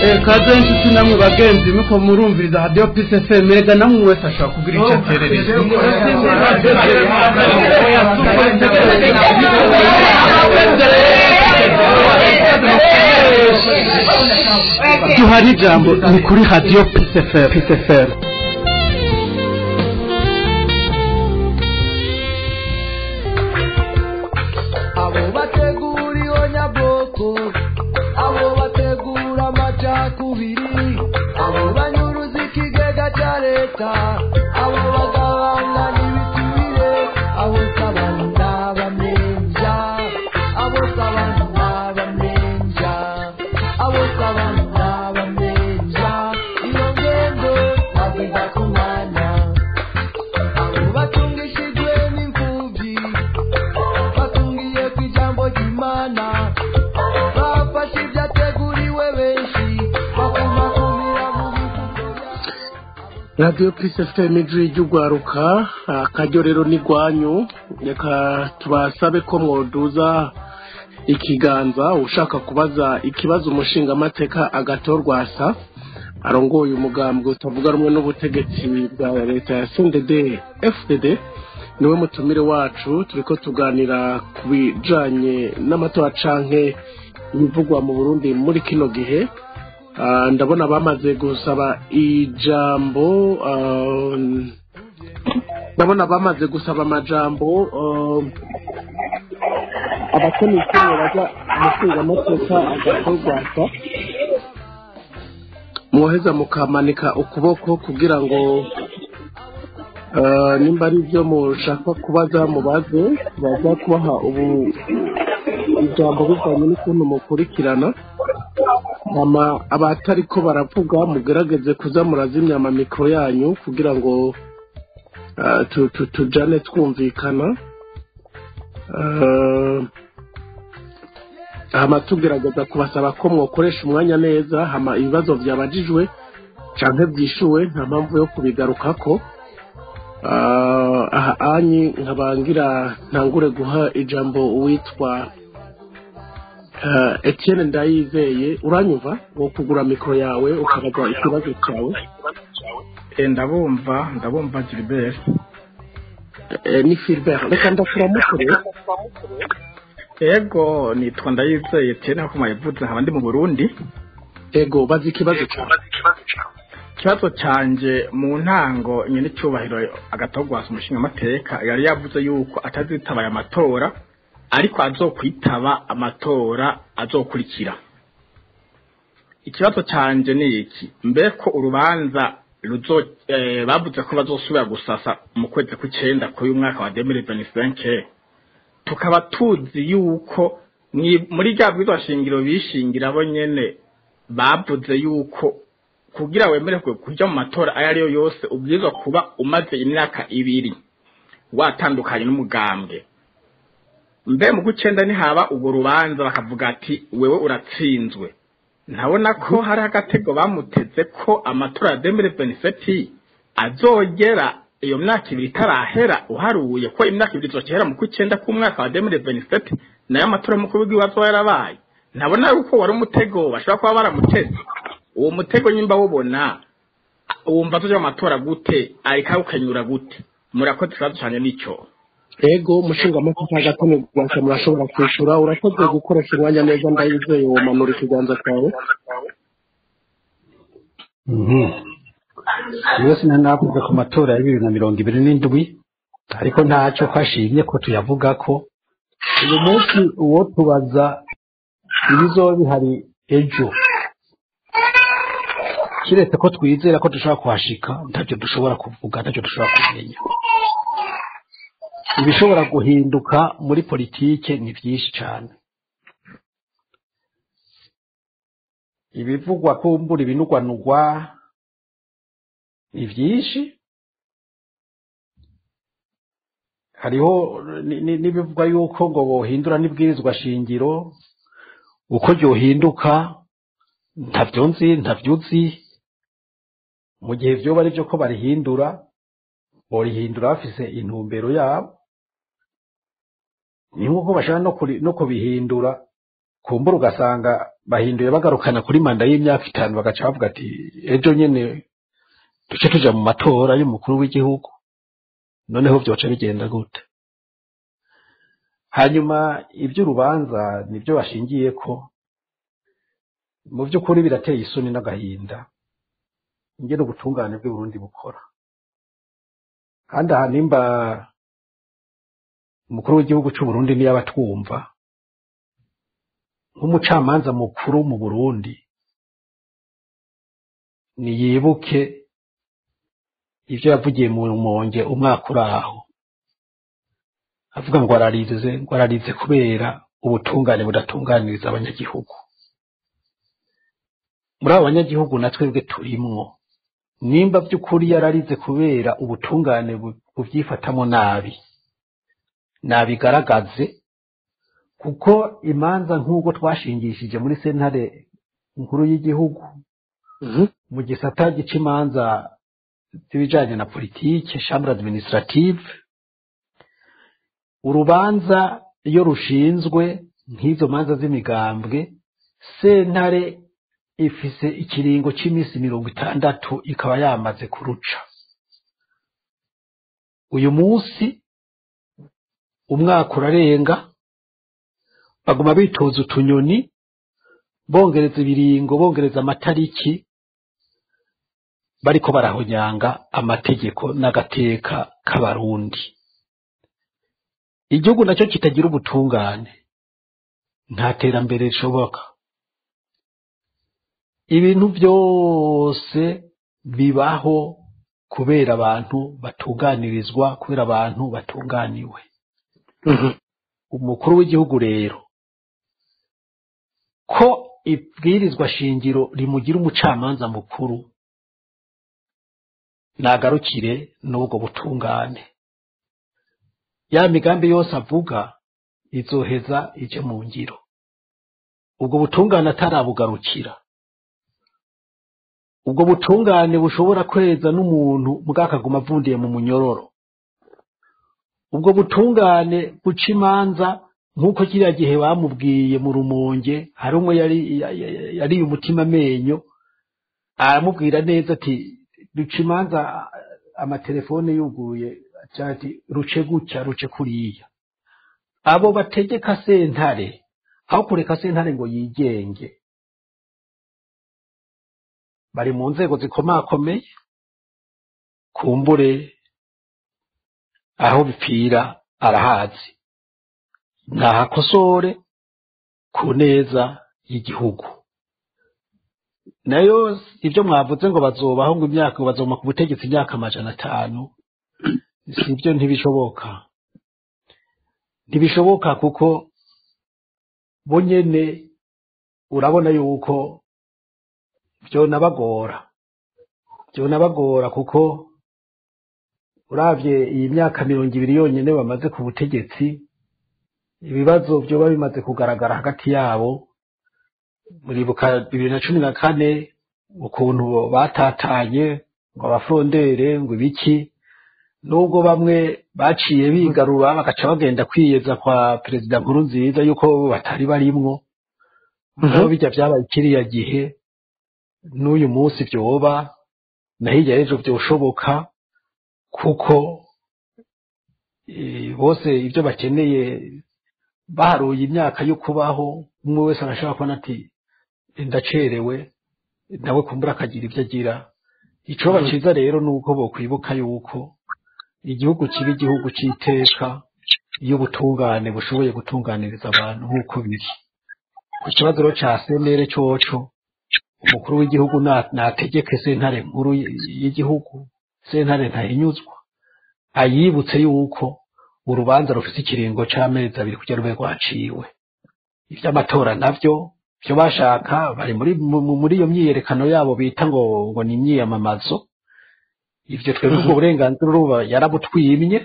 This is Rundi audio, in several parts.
Kaze inshuti namwe bagenzi, muko murumviriza Radio Peace FM. Erega namwe wese ashobora kugira icyo aterereza. Duhari ijambo ni kuri Radio Peace FM. Peace FM. Abo bategura ihonyabwoko, abo bategura amacakubiri, abo banyuruza ikigega cya leta, abo bagabana n'ibiturire, abo s'abantu n'abamenja, abo s'abantu n'abamenja, abo s'abantu n'abamenja, iyo ngendo baziga ku mwana, abo batungishijwe n'imfubyi, batungiye ku ijambo ry'Imana, bafashe ibyateguriwe benshi, bakumakumira mu bihugu. Radio Peace FM, ijwi ry'ugwaruka. Akaryo rero ni rwanyu. Reka tubasabe ko mwoduza ikiganza ushaka kubaza ikibazo umushingamateka Agathon Rwasa, arongoye umugambwe utavuga rumwe n'ubutegetsi bwa leta ya CNDD FDD. Niwe mutumire wacu. Turiko tuganira ku bijanye n'amatora canke ibivugwa mu Burundi muri kino gihe. Ndabona bamaze gusaba ijambo, ndabona bamaze gusaba amajambo. Abakomisiyo baza umushingamateka Agathon Rwasa, mwoheza mukamanika ukuboko kugira ngo nimba ari ibyo mushaka kubaza mubaze. Baza kubaha ubu ijambo bivanye n'ukuntu mukurikirana. Hama abatariko baravuga mugerageze kuza murazimya amamikro yanyu kugira ngo tujane twumvikana. Hama tugerageza kubasaba ko mwokoresha umwanya neza. Hama ibibazo vyabajijwe canke vyishuwe, nta mpamvu yo kubigarukako. Aha anyi nkabangira ntangure guha ijambo uwitwa Etienne Ndayizeye. Uranyumva? Wo kugura mikro yawe ukabaza ikibazo cyawe. Ndabumva, ndabumva Gilbert. Ni Philbert, reka ndakuramukure. Ego, nitwa Ndayizeye Etienne nkuko mwabivuze, nkaba ndi mu Burundi. Ego, baza ikibazo cyawe. Ikibazo canje, mu ntango nyene icyubahiro Agathon Rwasa umushingamateka yari yavuze yuko atazitaba aya matora, ariko azokwitaba amatora azokurikira. Ikibazo canje ni iki: mbe ko urubanza ruzo bavuze ko bazosubira gusasa mu kwezi kw'icenda k'uyu mwaka wa 2025, tukaba tuzi yuko muri rya bwirizwa shingiro bishingira bo nyene bavuze yuko kugira wemererwe kuja mu matora ayo ariyo yose ubwirizwa kuba umaze imyaka 2 watandukanye n'umugambwe, mbe mu kw'icenda nihaba urwo rubanza bakavuga ati wewe uratsinzwe, ntabona ko hari agatego bamuteze ko amatora ya 2027 azogera iyo myaka 2 itarahera, uharuye ko imyaka 2 izokera mu kw'icenda k'umwaka wa 2027, nayo amatora y'umukuru w'igihugu azoba yarabaye? Ntabona yuko wari umutego bashobora kuba baramuteze? Uwo mutego nyimba wubona, wumva azoja mu matora gute, ariko awukenyura gute? Murakoze, ikibazo canje nico. Ego, umushingamateka Agathon Rwasa, murashobora kwishura. Urakoze gukoresha umwanya neza. Ndayizeye, womanura ikiganza cyawe. Rero sinanavuga ku matora ya 2027, ariko ntacyo kwashimye ko tuyavuga ko uyu munsi. Uwo tubaza ibizoba bihari ejo, kiretse ko twizera ko dushobora kuhashika, ntacyo dushobora kuvuga, ntacyo dushobora kumenya. Ibishobora guhinduka muri politike ni byinshi cyane. Ibivugwa, kumbura ibinugwanugwa, ni byinshi. Hariho n'ibivugwa yuko ngo bohindura n'ibwirizwa shingiro. Uko ryohinduka ntavyo nzi, ntavyo uzi. Mu gihe vyoba ari vyo ko barihindura, borihindura bafise intumbero yabo. Ni nk'uko bashobora no kubihindura. Kumbura ugasanga bahinduye bagarukana kuri manda y'imyaka 5, bagaca bavuga ati ejo nyene duce tuja mu matora y'umukuru w'igihugu. Noneho vyoca bigenda gute? Hanyuma iby'urubanza nibyo bashingiye ko mu by'ukuri birateye isoni n'agahinda ingene ubutungane bw'u Burundi bukora. Kandi aha nimba umukuru w'igihugu c'u Burundi niyo abatwumva nk'umucamanza mukuru mu Burundi, niyibuke ivyo yavugiye mu Rumonge umwaka uraho, avuga ngo ararize, ngo ararize kubera ubutungane budatunganiriza abanyagihugu. Muri abo banyagihugu na twebwe turimwo. Nimba by'ukuri yararize kubera ubutungane bubyifatamo nabi, nabigaragaze, kuko imanza nk'uko twashingishije muri Sentare Nkuru y'Igihugu mu gisata gica imanza z'ibijanye na politike, chambre administrative, urubanza iyo rushinzwe nk'izo manza z'imigambwe, sentare ifise ikiringo c'iminsi 60 ikaba yamaze kuruca. Uyu munsi umwaka urarenga, baguma bitoza utunyoni, bongereza ibiringo, bongereza amatariki, bariko barahonyanga amategeko n'agateka k'Abarundi. Igihugu nacyo kitagira ubutungane nta terambere rishoboka. Ibintu byose bibaho kubera abantu batunganirizwa, kubera abantu batunganiwe. Umukuru w'igihugu rero, ko ibwirizwa shingiro rimugira umucamanza mukuru, nagarukire n'ubwo butungane. Ya migambi yose avuga izoheza ije mu ngiro. Ubwo butungane atarabugarukira, ubwo butungane bushobora kweza n'umuntu bwakaguma avundiye mu munyororo, ubwo butungane buca imanza nk'uko kiriya gihe bamubwiye mu Rumonge, hari umwe yari yariye umutima amenyo, aramubwira neza ati duca imanza amatelefone yuguye, ati ruce gutya, ruce kuriya. Abo bategeka sentare, aho kureka sentare ngo yigenge, bari mu nzego zikomakomeye. Kumbure aho bipfira arahazi, ntahakosore ku neza y'igihugu. Nayo ibyo mwavuze ngo bazobaho ngo imyaka, bazoma ku butegetsi imyaka 500, sibyo, ntibishoboka, ntibishoboka, kuko bo nyene urabona yuko byonabagora, byonabagora, kuko uravye iyi myaka 20 yonyene bamaze ku butegetsi, ibibazo vyoba bimaze kugaragara hagati yabo. Muribuka 2014 ukuntu batatanye ngo abafrondeurs, ngo ibiki, nubwo bamwe baciye bigarura bagaca bagenda kwiyeza kwa Perezida Nkurunziza yuko batari barimwo. Aho bijya vyabaye kiriya gihe, n'uyu munsi vyoba, na hirya y'ejo vyoshoboka, kuko bose ibyo bakeneye baharuye imyaka yo kubaho, umwe wese arashobora kubona ati ndacerewe, nawe kumbura akagira ibyo agira. Icoba ciza rero ni uko bokwibuka yuko igihugu kiba igihugu c'iteka iyo ubutungane bushoboye gutunganiriza abantu nk'uko biri. Ku kibazo rero ca CNR coco, umukuru w'igihugu nategeke Sentare Nkuru y'Igihugu, sentare ntahinyuzwa, ayibutse yuko urubanza rufise ikiringo c'amezi 2 kugira rube rwaciwe. Ivy'amatora navyo vyo bashaka, bari muri iyo myiyerekano yabo bita ngo ni imyiyamamazo. Ivyo twebwe ubwo burenganzira uruba yarabutwimye,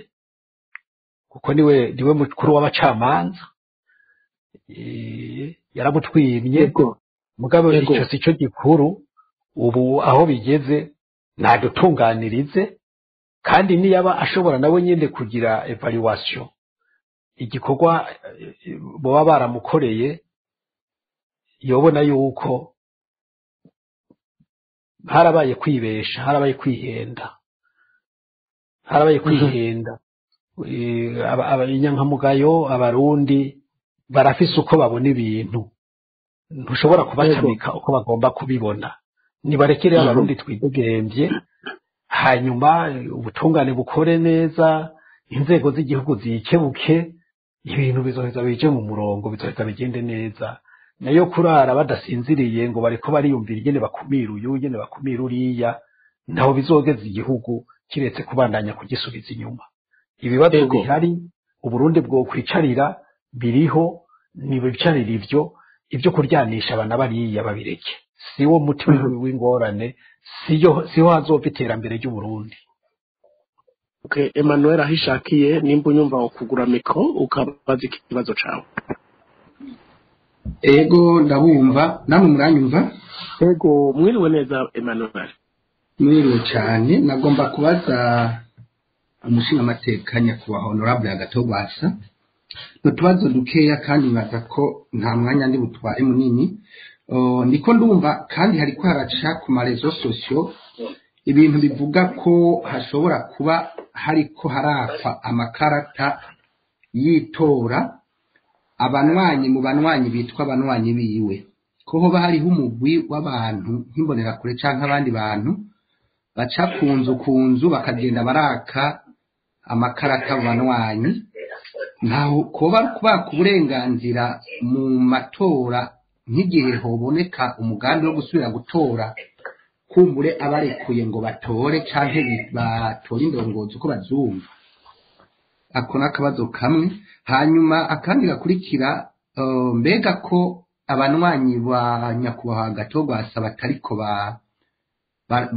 kuko niwe mukuru w'abacamanza, yarabutwimye. Mugabo ico si cyo gikuru ubu. Aho bigeze ntadutunganirize, kandi niyaba ashobora nawe nyene kugira évaluation igikorwa boba baramukoreye. Yobona yuko harabaye kwibesha, harabaye kwihenda, harabaye kwihenda. Inyankamugayo abarundi barafise uko babona ibintu, ntushobora kubatamika uko bagomba kubibona. Nibarekere abarundi twidegembye, hanyuma ubutungane bukore neza, inzego z'igihugu zikebuke, ibintu bizoheza bije mu murongo, bizoheza bigende neza. Nayo kurara badasinziriye ngo bariko bariyumvira ingene bakumira uyu, ingene bakumira uriya, ntaho bizogeza igihugu kiretse kubandanya kugisubiza inyuma. Ibibazo bihari Uburundi bwo kwicarira biriho, nibicarira ivyo kuryanisha abana bariya babireke, siwo muti w'ingorane, siho hazova iterambere ry'Uburundi. Okay, Emmanuel ahishakiye, nimba unyumva ukugura mikro ukabaza ikibazo cawe. Ego, ndabumva, namwe muranyumva? Ego, mwiriwe neza Emmanuel. Mwiriwe cyane. Nagomba kubaza umushingamateka nyakubahwa honorable Agathon n'utubazo dukeya, kandi nibaza ko nta mwanya ndi butware munini. Ndiko ndumva kandi hariko haraca ku ma réseaux sociaux ibintu bivuga ko hashobora kuba hariko harakwa amakarata y'itora abanwanyi mu banwanyi bitwa abanwanyi biwe, ko hoba hariho umugwi w'abantu nk'imbonerakure canke abandi bantu baca ku nzu ku nzu bakagenda baraka amakarata abo banwanyi. Ntaho koba kubaka uburenganzira mu matora, nk'igihe hoboneka umugambi wo gusubira gutora, kumbure abarekuye ngo batore canke batore indongozi uko bazumva? Ako n'akabazo kamwe. Hanyuma akandi gakurikira, mbega ko abanwanyi ba nyakubahwa Agathon batariko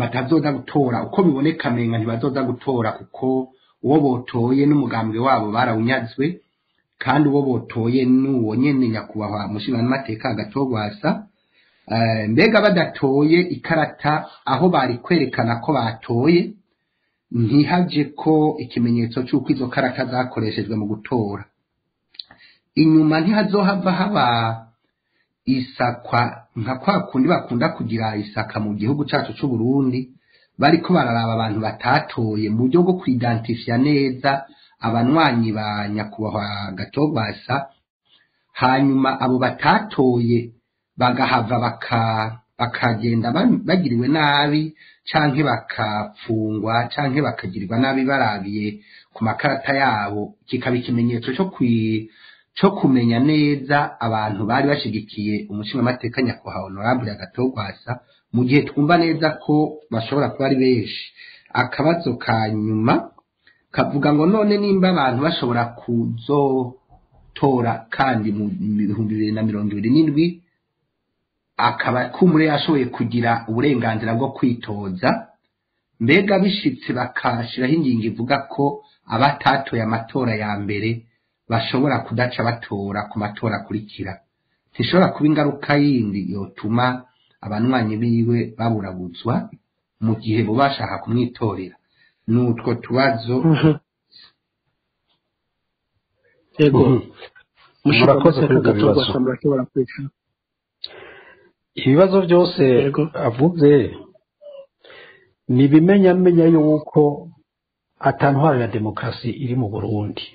batazoza gutora, uko biboneka menga ntibazoza gutora, kuko uwo botoye n'umugambwe wabo barawunyazwe, kandi uwo botoye n'uwo nyene nyakubahwa mushingamateka Agathon. Mbega badatoye, ikarata aho bari kwerekana ko batoye ntihaje ko ikimenyetso c'uko izo karata zakoreshejwe mu gutora, inyuma ntihazohava haba isakwa nka kwa kundi bakunda kugira isaka mu gihugu cacu c'u Burundi, bariko bararaba abantu batatoye mu buryo bwo kwidantifiya neza abanwanyi ba nyakubahwa Agathon? Hanyuma abo batatoye bagahava bakagenda bagiriwe nabi, canke bakafungwa, canke bakagirirwa nabi barabiye ku makarata yabo, kikaba ikimenyetso co kumenya neza abantu bari bashigikiye umushingamateka nyakubahwa honorable Agathon, mu gihe twumva neza ko bashobora kuba ari benshi? Akabazo ka nyuma kavuga ngo none nimba abantu bashobora kuzotora kandi mu 2027, akaba kumure yashoboye kugira uburenganzira bwo kwitoza, mbega bishitse bakashiraho ingingo ivuga ko abatatoye amatora ya mbere bashobora kudaca batora ku matora akurikira, ntishobora kuba ingaruka yindi yotuma abanywanyi biwe baburabuzwa mu gihe bo bashaka kumwitorera? Nutwo tubazo. Yego. Murakoze kuri ibyo bibazo. Murashobora kwicara. Ibibazo byose avuze ni ibimenyamenya yuko atantwaro ya demokarasi iri mu Burundi,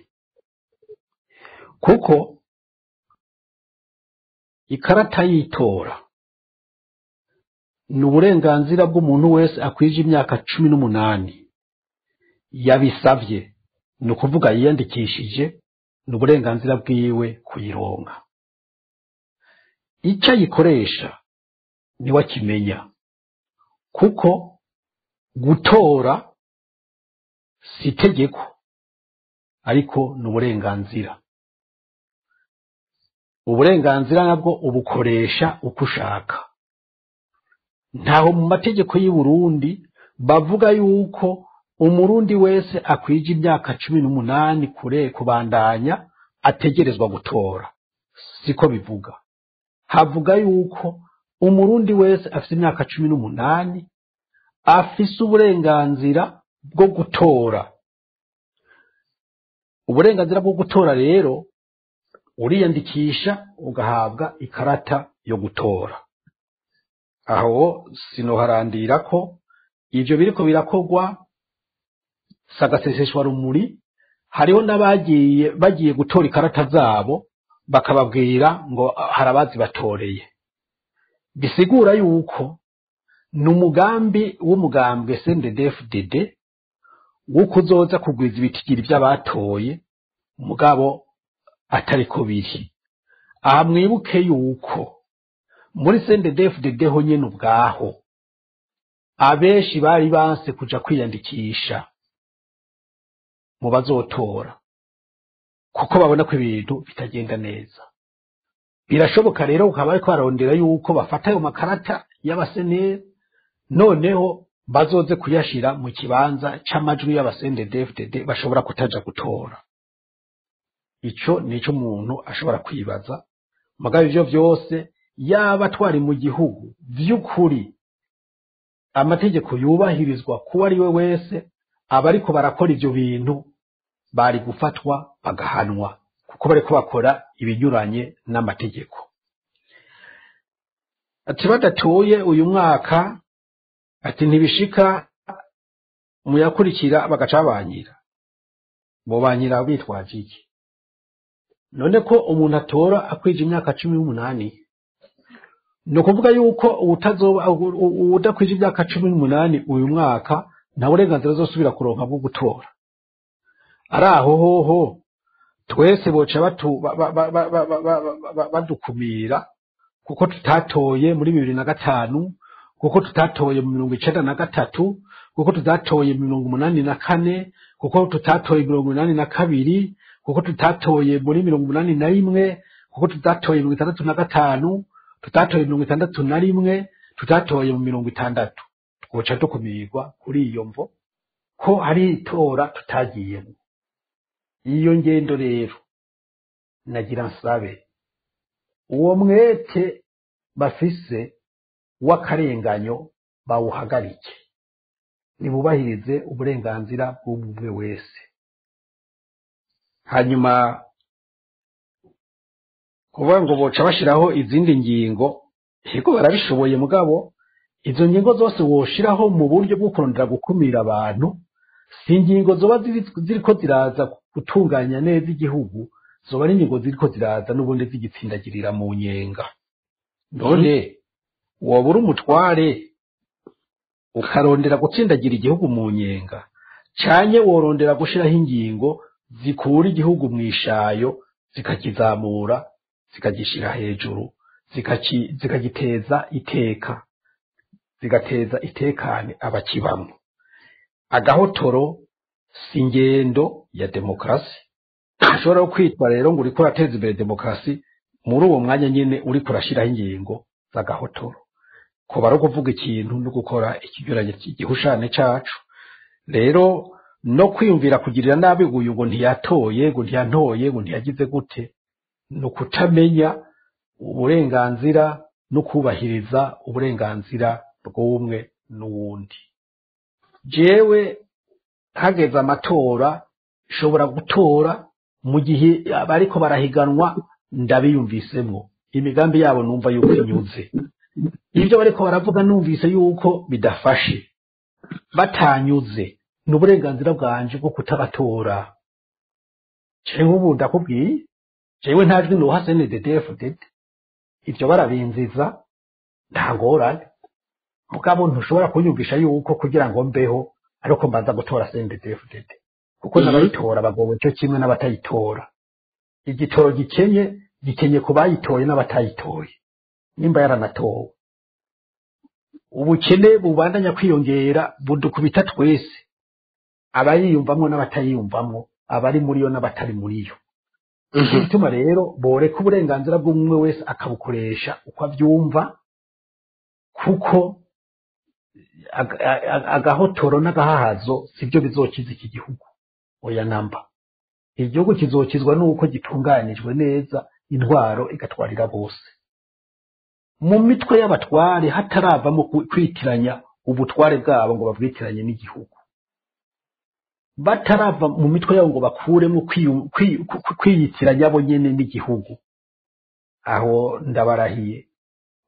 kuko ikarata y'itora ni uburenganzira bw'umuntu wese akwije imyaka 18 yabisavye, ni ukuvuga yiyandikishije, ni uburenganzira bwiwe kuyironka. Icyo ayikoresha niwe akimenya, kuko gutora si itegeko ariko ni uburenganzira. Uburenganzira nabwo ubukoresha uko ushaka. Ntaho mu mategeko y'u Burundi bavuga yuko umurundi wese akwije imyaka 18 kure kubandanya ategerezwa gutora, siko bivuga. Havuga yuko umurundi wese afite imyaka 18 afise uburenganzira bwo gutora. Uburenganzira bwo gutora rero Uriyandikisha ugahabwa ikarata yo gutora. Aho sinoharandira ko ivyo biriko birakogwa sagaseseshwa rumuri. Hariho n'abagiye bagiye gutora ikarata zabo bakababwira ngo harabazi batoreye, bisigura yuko ni umugambi w'umugambwe CNDD-FDD wo kuzoza kugwiza ibitigiri by'abatoye, mugabo atariko biri. Aha mwibuke yuko muri CNDD-FDD ho nyene ubwaho abenshi bari banse kuja kwiyandikisha mu bazotora, kuko babona ko ibintu bitagenda neza. Birashoboka rero ukaba bariko bararondera yuko bafata ayo makarata y'abaseneri, noneho bazoze kuyashira mu kibanza c'amajwi y'aba CNDD-FDD bashobora kutaja gutora. Ico nico umuntu ashobora kwibaza. Mugabo ivyo vyose, yaba twari mu gihugu vy'ukuri amategeko yubahirizwa kuwo ari we wese, abariko barakora ivyo bintu bari gufatwa bagahanwa, kuko bariko bakora ibinyuranye n'amategeko. Ati badatoye uyu mwaka, ati ntibishika muyakurikira bagaca babanyira. Bobanyira bitwaje iki? None ko umuntu atora akwije imyaka 18, ni ukuvuga yuko uwutazoba uwudakwije imyaka 18 uyu mwaka nta burenganzira azosubira kuronka bwo gutora. Ari aho hoho twese boca badukumira kuko tutatoye muri 2005, kuko tutatoye mu 93, kuko tutatoye mu 84, kuko tutatoye 82, kuko tutatoye muri 81, kuko tutatoye 65, tutatoye 61, tutatoye mu 60. Twoca dukumirwa kuri iyo mvo ko hari itora tutagiyemo. Iyo ngendo rero nagira nsabe, uwo mwete bafise w'akarenganyo bawuhagarike, nibubahirize uburenganzira bw'umwe wese. Hanyuma kuvuga ngo boca bashiraho izindi ngingo, yego barabishoboye, mugabo izo ngingo zose woshiraho mu buryo bwo kurondera gukumira abantu si ingingo zoba ziriko ziraza gutunganya neza igihugu, zoba ari ingingo ziriko ziraza n'ubundi zigitsindagirira mu nyenga. None woba uri umutware ukarondera gutsindagira igihugu mu nyenga, canye worondera gushiraho ingingo zikura igihugu mw'ishayo, zikakizamura, zikagishira hejuru, zikagiteza iteka, zigateza itekane abakibamwo? Agahotoro si ingendo ya demokarasi. Ushobora kwitwa rero ngo uriko urateza imbere demokarasi muri uwo mwanya nyene uriko urashiraho ingingo z'agahotoro. Kuba ari ukuvuga ikintu no gukora ikinyuranye, igihushane cacu. Rero no kwiyumvira kugirira nabi uyu ngo ntiyatoye, ngo ntiyantoye, ngo ntiyagize gute, ni ukutamenya uburenganzira no kubahiriza uburenganzira bw'umwe n'uwundi. Jewe hageze amatora nshobora gutora mu gihe abariko barahiganwa ndabiyumvisemwo imigambi yabo, numva yuko inyuze ibyo bariko baravuga, numvise yuko bidafashe, batanyuze, ni uburenganzira bwanje bwo kutabatora. Jewe ubu ndakubwiye, jewe nta jwi noha CNDD-FDD, ivyo barabinziza nta ngorane, mugabo ntushobora kunyumvisha yuko kugira ngo mbeho ariko mbanza gutora CNDD-FDD, kuko n'abayitora bagowe cyo kimwe n'abatayitora. Igitoro gikenye gikenye ku bayitoye n'abatayitoye, nimba yaranatowe. Ubukene bubandanya kwiyongera budukubita twese, abayiyumvamwo n'abatayiyumvamwo, abari muri yo n'abatari muri yo. Bituma rero boreka uburenganzira bw'umwe wese akabukoresha uko avyumva, kuko agahotoro n'agahahazo sibyo bizokiza iki gihugu, oya namba. Igihugu kizokizwa nuko gitunganijwe neza, intwaro igatwarira bose. Mu mitwe y'abatware hataravamo kwitiranya ubutware bwabo ngo babwitiranye n'igihugu. Batarava mu mitwe yabo ngo bakuremo kwiyitiranya bo nyene n'igihugu, aho ndabarahiye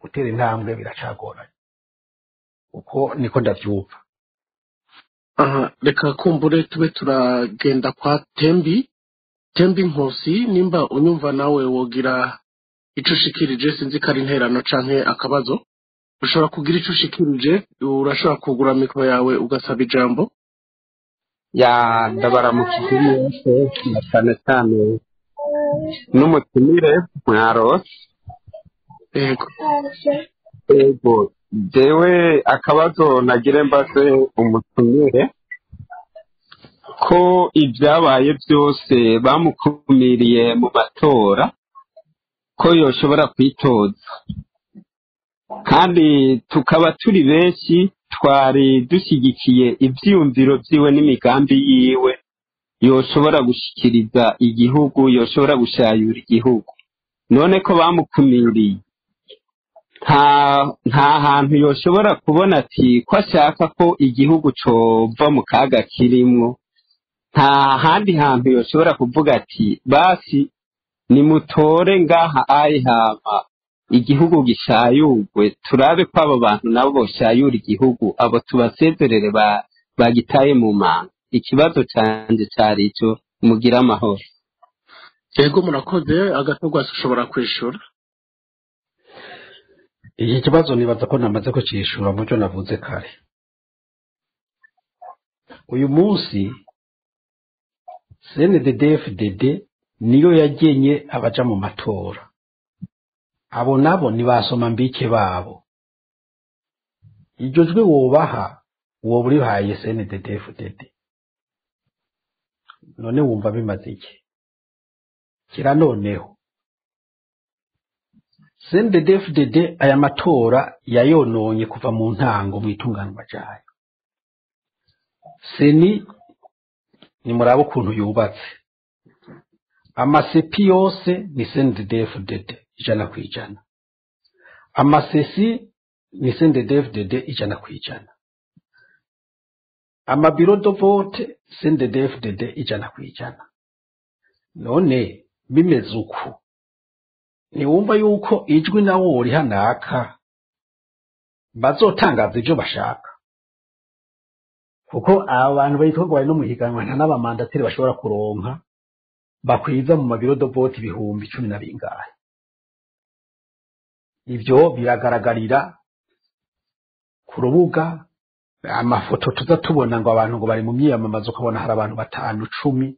gutera intambwe biracagoranye. Uko niko ndavyumva. Aha reka kumbure tube turagenda kwa Tembi. Tembi Nkosi, nimba unyumva nawe wogira ico ushikirije, sinzi ko ari interano canke akabazo. Ushobora kugira ico ushikirije, urashobora kugura mikoro yawe ugasaba ijambo. Ya, ndabaramukije mwese, na cyane cyane n'umutumire mwarose. Yego. Ego, jewe akabazo nagire mbaze umutumire, ko ibyabaye byose bamukumiriye mu matora ko yoshobora kwitoza, kandi tukaba turi benshi twari dushyigikiye ivyiyumviro vyiwe n'imigambi yiwe yoshobora gushikiriza igihugu, yoshobora gushayura igihugu. None ko bamukumiriye, nta hantu yoshobora kubona ati ko ashaka ko igihugu cova mu kaga kirimwo, nta handi hantu yoshobora kuvuga ati basi nimutore ngaha ayihama igihugu gishayurwe, turabe ko abo bantu nabo boshayura igihugu, abo tubasezerere bagitaye mu manga. Ikibazo canje cari ico. Mugire amahoro. Yego, murakoze. Agatogwasi, ushobora kwishura. Iki kibazo nibaza ko namaze kucishura mu byo navuze kare. Uyu munsi CNDD-FDD niyo yagenye abaja mu matora. Abo nabo ntibasoma mbike babo. Iryo jwi wobaha woba urihaye CNDD-FDD. None wumva bimaze iki? Kira noneho CNDD-FDD aya matora yayononye kuva mu ntango mu itunganywa ryayo. CENI nimuraba ukuntu yubatse, amasepi yose ni CNDD-FDD 100%, amasesi ni CNDD-FDD 100%, amabiro de vote CNDD-FDD 100%. None bimeze uku, ntiwumva yuko ijwi nawo worihanaka bazotangaza ibyo bashaka? Kuko aba bantu bitwa ngo bari no mu higanwa nta n'abamandateri bashobora kuronka bakwiza mu mabiro de vote 10,000 na bingahe. Ibyo biragaragarira ku rubuga, amafoto tuza tubona ngo abantu ngo bari mu myiyamamazo, ukabona hari abantu 5, 10.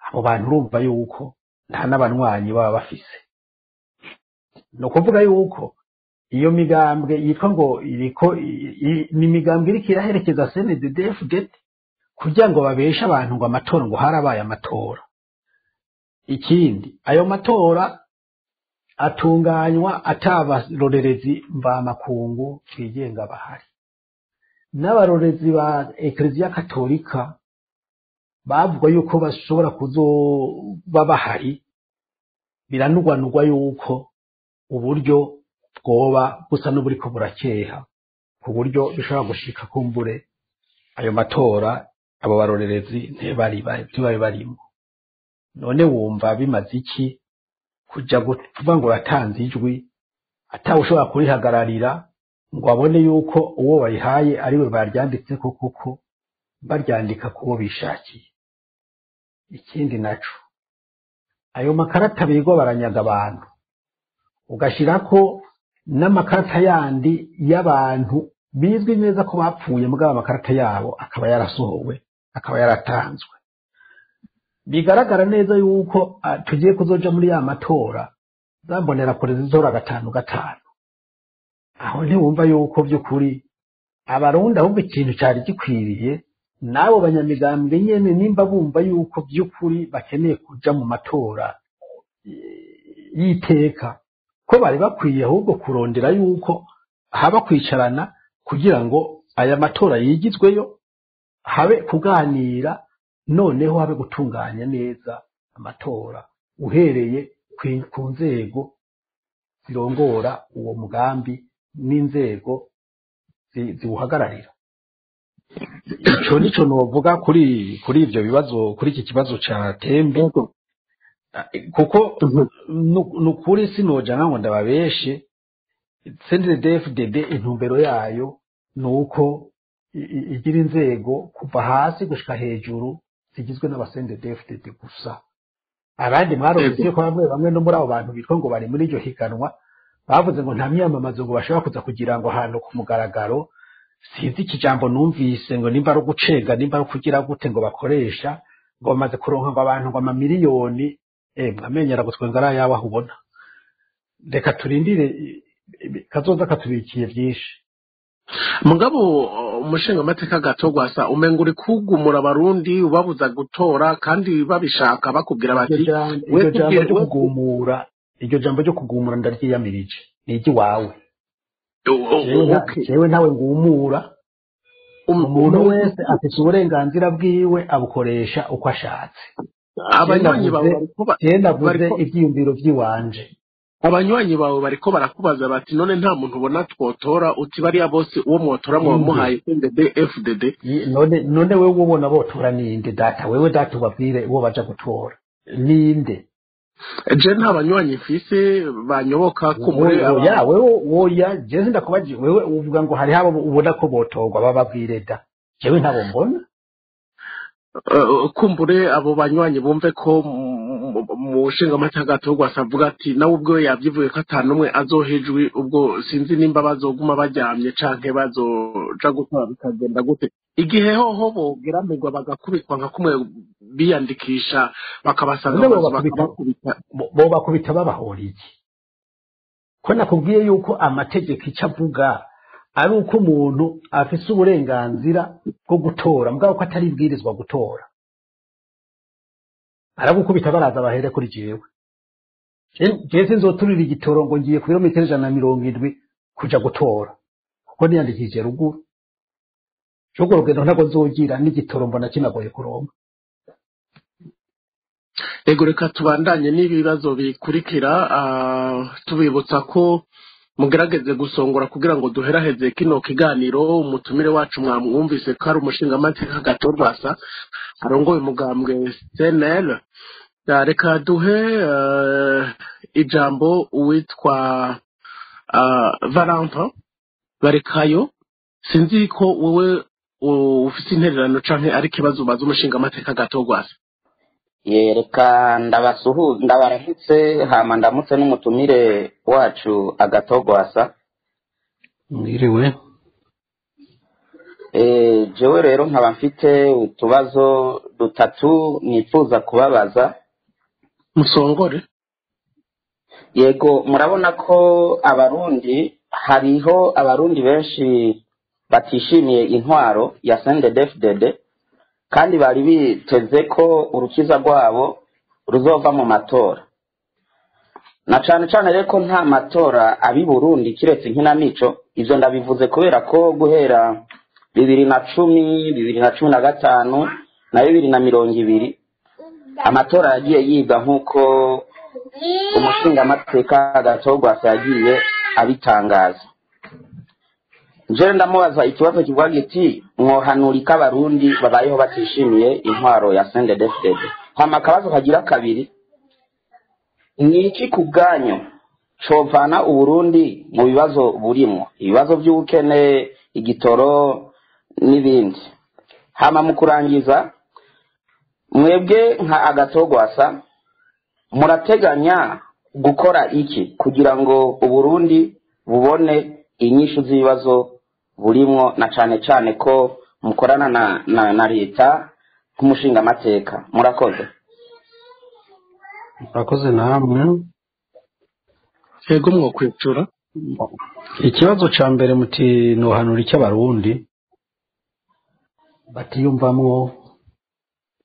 Abo bantu urumva yuko nta n'abanywanyi baba bafise. Ni ukuvuga yuko iyo migambwe yitwa ngo iriko ni imigambwe iriko iraherekeza CNDD-FDD kugira ngo babeshe abantu ngo amatora, ngo harabaye amatora. Ikindi, ayo matora atunganywa atabarorerezi mvamakungu bigenga bahari, n'abarorezi ba Ekleziya Katolika bavuga yuko bashobora kuzoba bahari, biranugwanugwa yuko uburyo bwoba busa n'uburiko burakeha, ku buryo bishobora gushika kumbure ayo matora abo barorerezi ntibari barimo. None wumva bimaze iki kuja kuvuga ngo uratanze ijwi atawe ushobora kurihagararira ngo abone yuko uwo bayihaye ariwe baryanditse ko, kuko baryandika kubo bishakiye? Ikindi naco, ayo makarata birirwa baranyaga abantu, ugashirako n'amakarata yandi y'abantu bizwi neza ko bapfuye, mugabo amakarata yabo akaba yarasohowe, akaba yaratanzwe. Bigaragara neza yuko tugiye kuzoja muri ya matora zambonera kure zizotora 5 5. Aho ntiwumva yuko by'ukuri abarundi ahubwo ikintu cyari gikwiriye n'abo banyamigambwe nyene, nimba bumva yuko by'ukuri bakeneye kuja mu matora y'iteka, ko bari bakwiye ahubwo kurondera yuko haba kwicarana kugira ngo aya matora yigizweyo, habe kuganira, noneho habe gutunganya neza amatora uhereye ku nzego zirongora uwo mugambi n'inzego ziwuhagararira. Ico nico novuga kuri ivyo bibazo, kuri iki kibazo ca Tembe, kuko nukuri sinoja ngo ndababeshe. CNDD-FDD intumbero yayo nuko igira inzego kuva hasi gushika hejuru zigizwe n'aba CNDD-FDD gusa. Abandi mwarumvise ko bamwe bamwe no muri abo bantu bitwa ngo bari muri iryo higanwa bavuze ngo nta myamamazo ngo bashobora kuza kugira ngo ahantu ku mugaragaro. Sinzi ikijambo numvise ngo nimba ari ugucenga, nimba ari ukugira gute, ngo bakoresha ngo bamaze kuronka ngo abantu ngo amamiliyoni. Mwamenyera gutwenga ari ayawe aho ubona. Reka turindire, kazoza katubikiye byinshi. Mugabo umushingamateka Gatogwasa, umenga uri kugumura Abarundi ubabuza gutora kandi babishaka, bakubwira bati Iryo we jambo ryo kugumura, iryo jambo ryo kugumura ndaryiyamirije, ni iry'iwawe. Jewe ntawe ngumura. Umuntu wese afite uburenganzira bwiwe, abukoresha uko ashatse. Abanywanyi bawe bariko Jewe ndavuze ivyiyumviro vy'iwanje. Abanywanyi bawe bariko barakubaza bati: "None nta muntu ubona twotora?" Uti: "Bariya bose uwo mwotora muba muhaye CNDD FDD." None wewe ubona botora ninde, data? Wewe data, ubabwire uwo baja gutora ninde. Je nta banywanyi mfise banyoboka kumure. Oya, wewe, oya, jewe sindakubaje. Wewe uvuga ngo hariho abo ubona ko botorwa, bababwire da, jewe ntabo mbona. Kumbure abo banywanyi bumve ko mu nshingamateka Gatogwasa avuga ati nawe ubwe yavyivuye ko ata n'umwe azohejwi. Ubwo sinzi nimba bazoguma baryamye canke bazoja gutora, bikagenda gute igihe hoho bogeramirwa bagakubitwa nka kumwe biyandikisha bakabasanga None amazu bobakubita bakabakubita? Bobakubita babahora iki, ko nakubwiye yuko amategeko icyo avuga ari uko umuntu afise uburenganzira bwo gutora, mugabo ko atari ibwirizwa gutora? Aragukubita baraza bahere kuri jewe. Jewe sinzoturira igitoro ngo ngiye ku birometero 170 kuja gutora, kuko niyandikishije ruguru. Urwo rugendo ntabwo nzogira n'igitoro, mbona kinagoye kuronka. Ego, reka tubandanye n'ibibazo bikurikira. Tubibutsa ko mugerageze gusongora kugira ngo duheraheze kino kiganiro. Umutumire wacu mwamwumvise ko ari umushingamateka Gatorwasa arongoye umugambwe CNL. Reka duhe ijambo uwitwa Valentin Barekayo. Sinzi ko wowe ufise intererano canke ari ikibazo ubaza umushingamateka Gatorwasa. Reka ndabasuhu, ndabaramutse, hama ndamutse n'umutumire wacu Agatogwasa. Mwiriwe. Jewe rero nkaba mfite utubazo dutatu nifuza kubabaza. Musongore. Yego, murabona ko Abarundi, hariho Abarundi benshi batishimiye intwaro ya CNDD-FDD, kandi bari biteze ko urukiza rwabo ruzova mu matora, na cane cane rero ko nta matora abi Burundi kiretse inkinamico. Ivyo ndabivuze kubera ko guhera 2010, 2015 na 2020 amatora yagiye yiga nk'uko umushingamateka Gatogwasa yagiye abitangaza. Njewe ndamubaza ikibazo kivuga giti: mwohanura Abarundi babayeho batishimiye intwaro ya CNDD-FDD? Hama akabazo kagira kabiri: ni iki ku bwanyu covana Uburundi mu bibazo burimwo, ibibazo by'ubukene, igitoro n'ibindi? Hama mu kurangiza, mwebwe nka Agatogwasa murateganya gukora iki kugira ngo Uburundi bubone inyishu z'ibibazo burimwo, na cane cane ko mukorana na leta nk'umushingamateka? Murakoze. Murakoze namwe. Yego, mwokwicura. Ikibazo ca mbere muti nohanura icyo Abarundi batiyumvamwo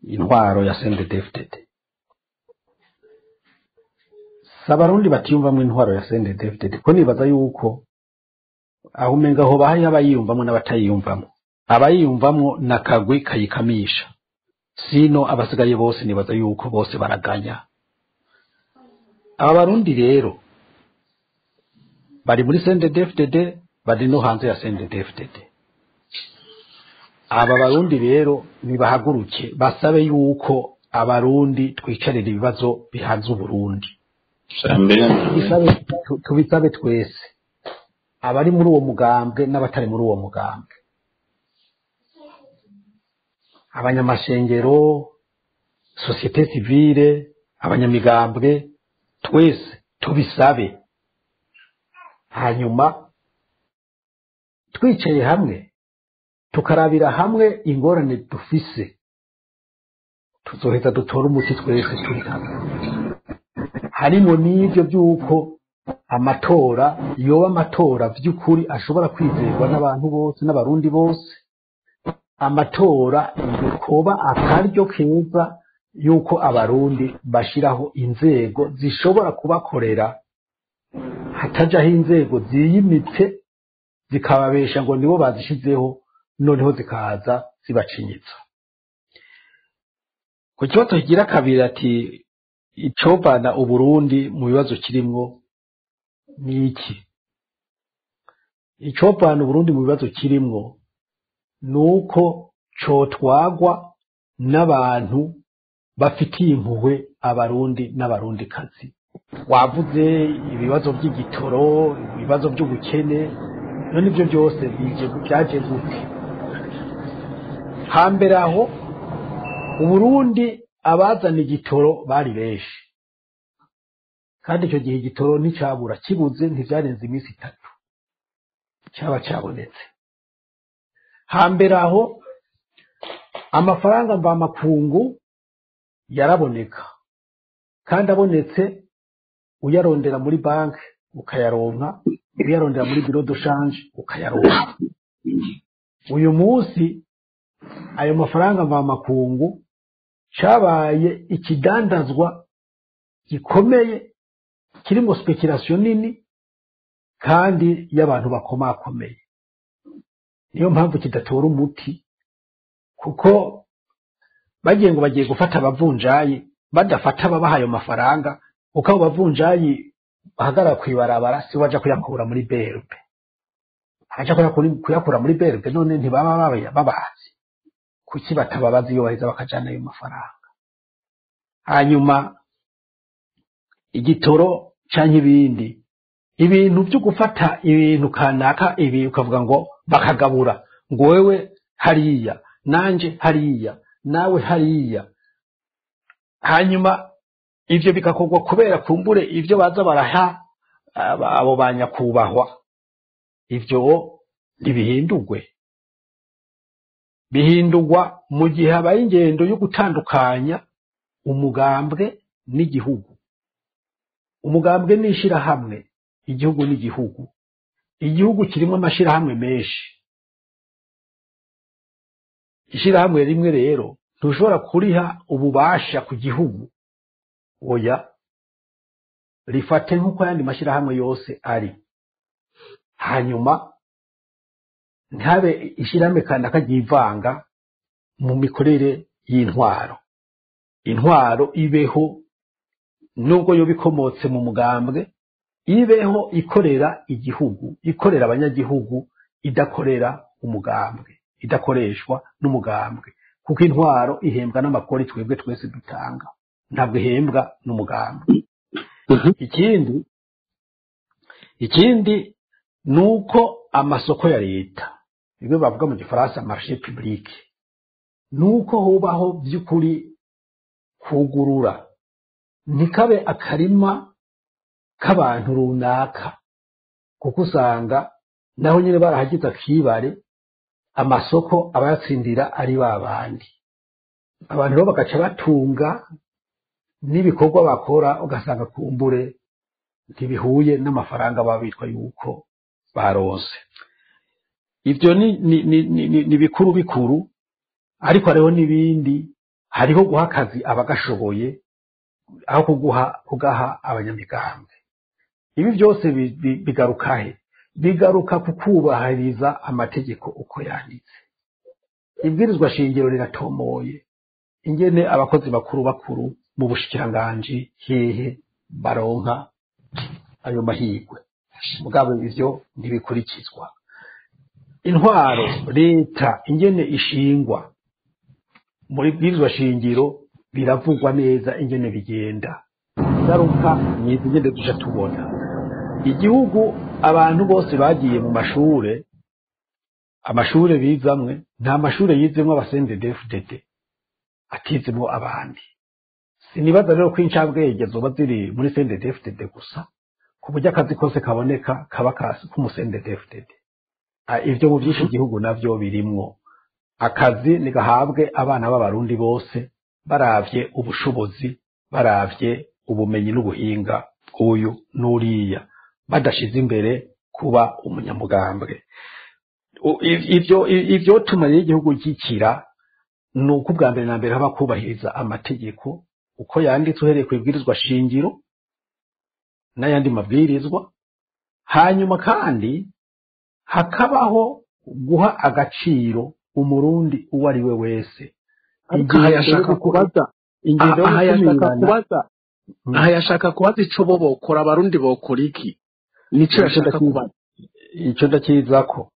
intwaro ya CNDD-FDD. Si Abarundi batiyumvamwo intwaro ya CNDD-FDD, ko nibaza yuko aho umenga hoba hariho abayiyumvamwo n'abatayiyumvamwo. Abayiyumvamwo n'akagwi kayikamisha, sino abasigaye bose nibaza yuko bose baraganya. Aba Barundi rero bari muri CNDD-FDD, bari no hanze ya CNDD-FDD. Aba Barundi rero nibahaguruke basabe yuko Abarundi twicarira ibibazo bihanze Uburundi. Tubisabe twese, abari muri uwo mugambwe n'abatari muri uwo mugambwe, abanyamashengero, société civile, abanyamigambwe, twese tubisabe. Hanyuma twicaye hamwe tukarabira hamwe ingorane dufise, tuzoheza dutora umuti twese turi hamwe. Harimo n'ibyo by'uko amatora yoba amatora by'ukuri ashobora kwizerwa n'abantu bose n'Abarundi bose, amatora yokoba akaryo keza yuko Abarundi bashiraho inzego zishobora kubakorera, hatajaho inzego ziyimitse zikababesha ngo nibo bazishizeho, noneho zikaza zibacinyitsa. Ku kibazo kigira kabiri ati icovana Uburundi mu bibazo kirimwo ni iki? Icovana Uburundi mu bibazo kirimwo nuko cotwagwa n'abantu bafitiye impuhwe Abarundi n'Abarundikazi. Wavuze ibibazo by'igitoro, ibibazo by'ubukene, none ibyo byose bije byaje gute? Hambere aho Uburundi abazana igitoro bari benshi, kandi icyo gihe igitoro nticabura, kibuze ntivyarenze iminsi 3 cyaba cyabonetse. Hambere aho amafaranga mvamakungu yaraboneka, kandi abonetse uyarondera muri banki ukayaronka, uyarondera muri bureau de change ukayaronka. Uyu munsi ayo mafaranga mvamakungu cyabaye ikidandazwa gikomeye kirimo speculation nini kandi y'abantu bakomakomeye. Niyo mpamvu kidatora umuti, kuko bagiye ngo bagiye gufata abavunjayi, badafata ababaha ayo mafaranga, kuko abo bavunjayi bahagarara kw'ibarabara si baja kuyakura muri BRB, abaja kuyakura muri BRB none ntibaba babazi, kuki batababazi iyo baheza bakajana ayo mafaranga? Hanyuma igitoro canke ibindi ibintu byo gufata ibintu kanaka, ibi ukavuga ngo bakagabura ngo wewe hariya nanje hariya nawe hariya, hanyuma ivyo bikakorwa kubera kumbure ivyo baza baraha abo banyakubahwa, ivyo ntibihindurwe. Bihindurwa mu gihe habaye ingendo yo gutandukanya umugambwe n'igihugu. Umugambwe n'ishirahamwe, igihugu n'igihugu. Igihugu kirimo amashirahamwe menshi. Ishirahamwe rimwe rero ntushobora kuriha ububasha ku gihugu, oya, rifate nk'uko ayandi mashirahamwe yose ari. Hanyuma ntabe ishirahamwe kanaka ryivanga mu mikorere y'intwaro. Intwaro ibeho nubwo yo bikomotse mu mugambwe, ibeho ikorera igihugu, ikorera abanyagihugu, idakorera umugambwe, idakoreshwa n'umugambwe, kuko intwaro ihembwa n'amakori twebwe twese dutanga, ntabwo ihembwa n'umugambwe. Ikindi nuko amasoko ya leta, ibyo bavuga mu gifaransa marché public, nuko hubaho by'ukuri kugurura, ntikabe akarima k'abantu runaka, kuko usanga naho nyine barahagize akibare, amasoko abayatsindira ari babandi. Abantu rero bagaca batunga n'ibikorwa bakora, ugasanga kumbure ntibihuye n'amafaranga babitwa yuko baronse. Ivyo ni bikuru bikuru, ariko hariho n'ibindi. Hariho guha akazi abagashoboye aho kugaha abanyamigambwe. Ibi byose bigaruka he? Bigaruka ku kubahiriza amategeko uko yanditse. Ibwirizwa shingiro riratomoye ingene abakozi bakuru bakuru mu bushikiranganji hehe baronka ayo mahirwe, mugabo ivyo ntibikurikizwa. Intwaro, leta ingene ishingwa muri bwirizwa shingiro biravugwa neza ingene bigenda. Ingaruka ni izi ngende duca tubona igihugu, abantu bose bagiye mu mashure, amashure bizamwe, nta mashure yizemwo aba CNDD-FDD atizemwo abandi. Sinibaza rero ko incabwenge zoba ziri muri CNDD-FDD gusa, ku buryo akazi kose kaboneka kaba k'umu CNDD-FDD. Ivyo mu byinshi igihugu navyo birimwo. Akazi nigahabwe abana b'Abarundi bose, baravye ubushobozi, baravye ubumenyi n'ubuhinga bw'uyu n'uriya, badashize imbere kuba umunyamugambwe. Ivyo tuma rero igihugu gikira ni uko ubwa mbere na mbere haba kubahiriza amategeko uko yanditse, uhereye ku ibwirizwa shingiro n'ayandi mabwirizwa. Hanyuma kandi hakabaho guha agaciro Umurundi uwo ari we wese. Aha yashaka kubaza, Ingendo yo aha yashaka gukumirana. kubaza, aha yashaka kubaza ico bo bokora, Abarundi bokora iki, nico yashaka kubaza. Icyo ndakizako,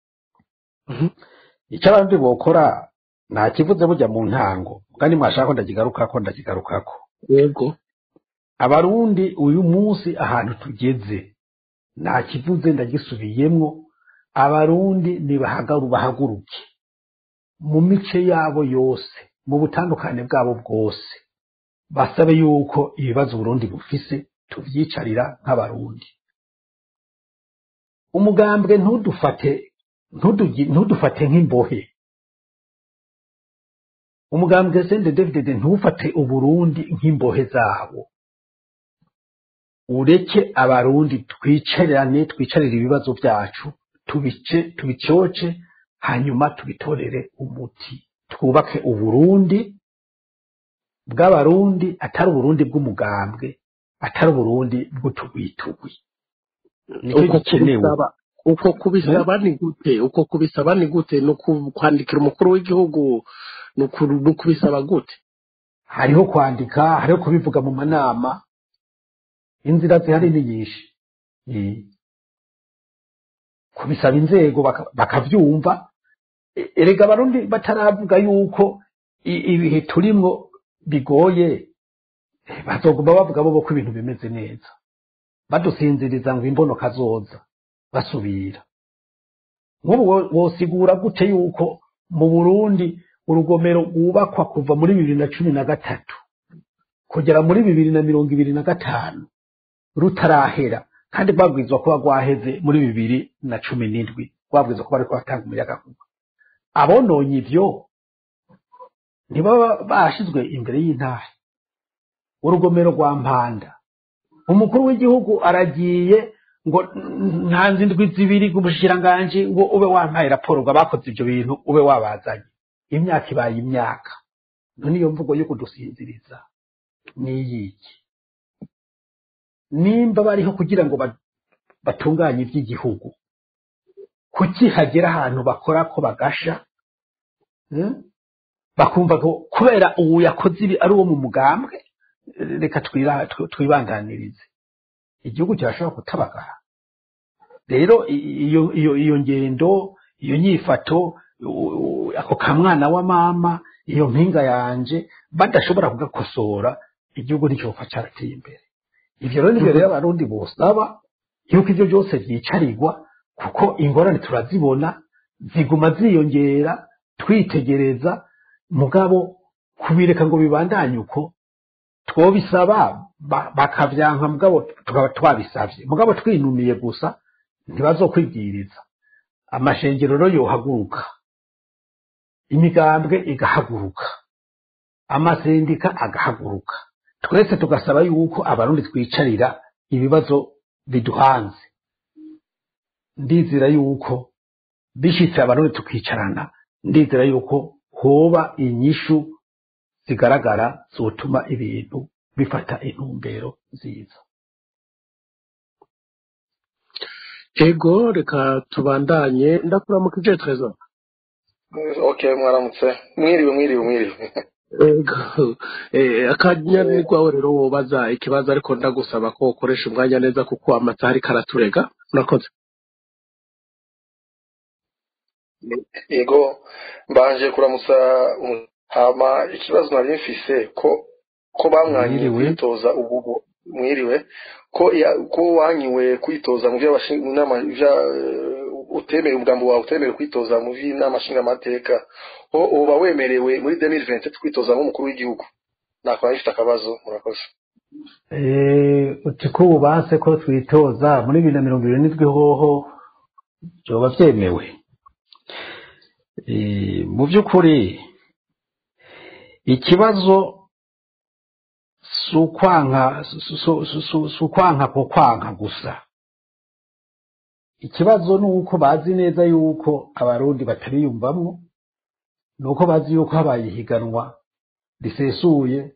icyo abandi bokora nta kivuze burya mu ntango, kandi mwashaka ko ndakigarukako, ndakigarukako. Yego. Abarundi uyu munsi ahantu tugeze, nta kivuze, ndagisubiyemwo: Abarundi nibahagaru bahaguruke mu mice yabo yose, mu butandukane bwabo bwose, basabe yuko ibibazo Burundi bufise tuvyicarira nk'Abarundi. Umugambwe ntudufate, ntudufate nk'imbohe. Umugambwe CNDD-FDD ntufate Uburundi nk'imbohe zabo. Ureke Abarundi twicarane, twicarire ibibazo byacu, tubice, tubicoce, hanyuma tubitorere umuti, twubake Uburundi bw'Abarundi, atari Uburundi bw'umugambwe, atari Uburundi bw'utugwitugwi. Nicyo Uko gikenewe. kubisaba, uko kubisaba ni gute? Uko kubisaba ni gute? Ni kwandikira umukuru w'igihugu? Ni ukubisaba gute? Hariho kwandika, hariho kubivuga mu manama, inzira zihari ni nyinshi. Kubisaba inzego bakavyumva. Erega Abarundi bataravuga yuko ibihe turimwo bigoye, bazoguma bavuga bo ko ibintu bimeze neza, badusinziriza ngo imbono kazoza basubira. Nk'ubu wosigura gute yuko mu Burundi urugomero rwubakwa kuva muri 2013 kugera muri 2025 rutarahera, kandi rwabwirizwa kuba rwaheze muri 2017, rwabwirizwa kuba ariko batanga umuyagankuba? Abononye ivyo ntibaba bashizwe imbere y'intahe? Urugomero rwa Mpanda, umukuru w'igihugu aragiye ngo ntanze indwi 2 umushikiranganji ngo ube wampaye raporo, ngo abakoze ibyo bintu ube wabazanye. Imyaka ibaye imyaka. None iyo mvugo yo kudusinziriza niyiki? Nimba bariho kugira ngo batunganye iby'igihugu, kuki hagera ahantu bakora ko bagasha, Bakumva ko kubera ubu yakoze ibi ari uwo mu mugambwe, reka twibandanirize, igihugu kirashobora kutabagara. Rero iyo ngendo, iyo nyifato, ako kamwana wa mama, iyo mpinga yanje, badashobora kugakosora, igihugu nticopfa carateye imbere. Ivyo rero nivyo rero Abarundi bosaba yuko ivyo byose vyicarirwa, kuko ingorane turazibona ziguma ziyongera, twitegereza. Mugabo kubireka ngo bibandanye uko, twobisaba bakavyanka, mugabo tukaba twabisavye, mugabo twinumiye gusa, ntibazokwibwiriza. Amashengero rero yohaguruka, imigambwe igahaguruka, amasendika agahaguruka, twese tugasaba yuko Abarundi twicarira ibibazo biduhanze. Ndizera yuko bishitse Abarundi tukicarana, ndizera yuko hoba inyishu zigaragara zotuma ibintu bifata intumbero nziza. Ego, reka tubandanye. Ndakuramukije, Trésor. Okay, mwaramutse, mwiriwe, mwiriwe, mwiriwe. Ego, akanya ni rwawe rero, wobaza ikibazo, ariko ndagusaba ko ukoresha umwanya neza kuko amasaha ariko araturega. Murakoze. Yego, mbanje kuramutsa. Hama ikibazo nari mfise, ko bamwanyiye kwitoza ubu, mwiriwe, ko wanyiwe kwitoza mu by'abashinga utemeye umugambo wawe, utemerewe kwitoza mu by'inama nshingamateka, ho uba wemerewe muri 2027 kwitoza nk'umukuru w'igihugu? Nakora ifite akabazo, murakoze. Uti ko ubu banse ko twitoza muri 2027, hoho byoba byemewe? Mu by'ukuri ikibazo si ukwanka, si ukwanka ko kwanka gusa. Ikibazo ni uko bazi neza yuko Abarundi batariyumvamwo, ni uko bazi yuko habaye ihiganwa risesuye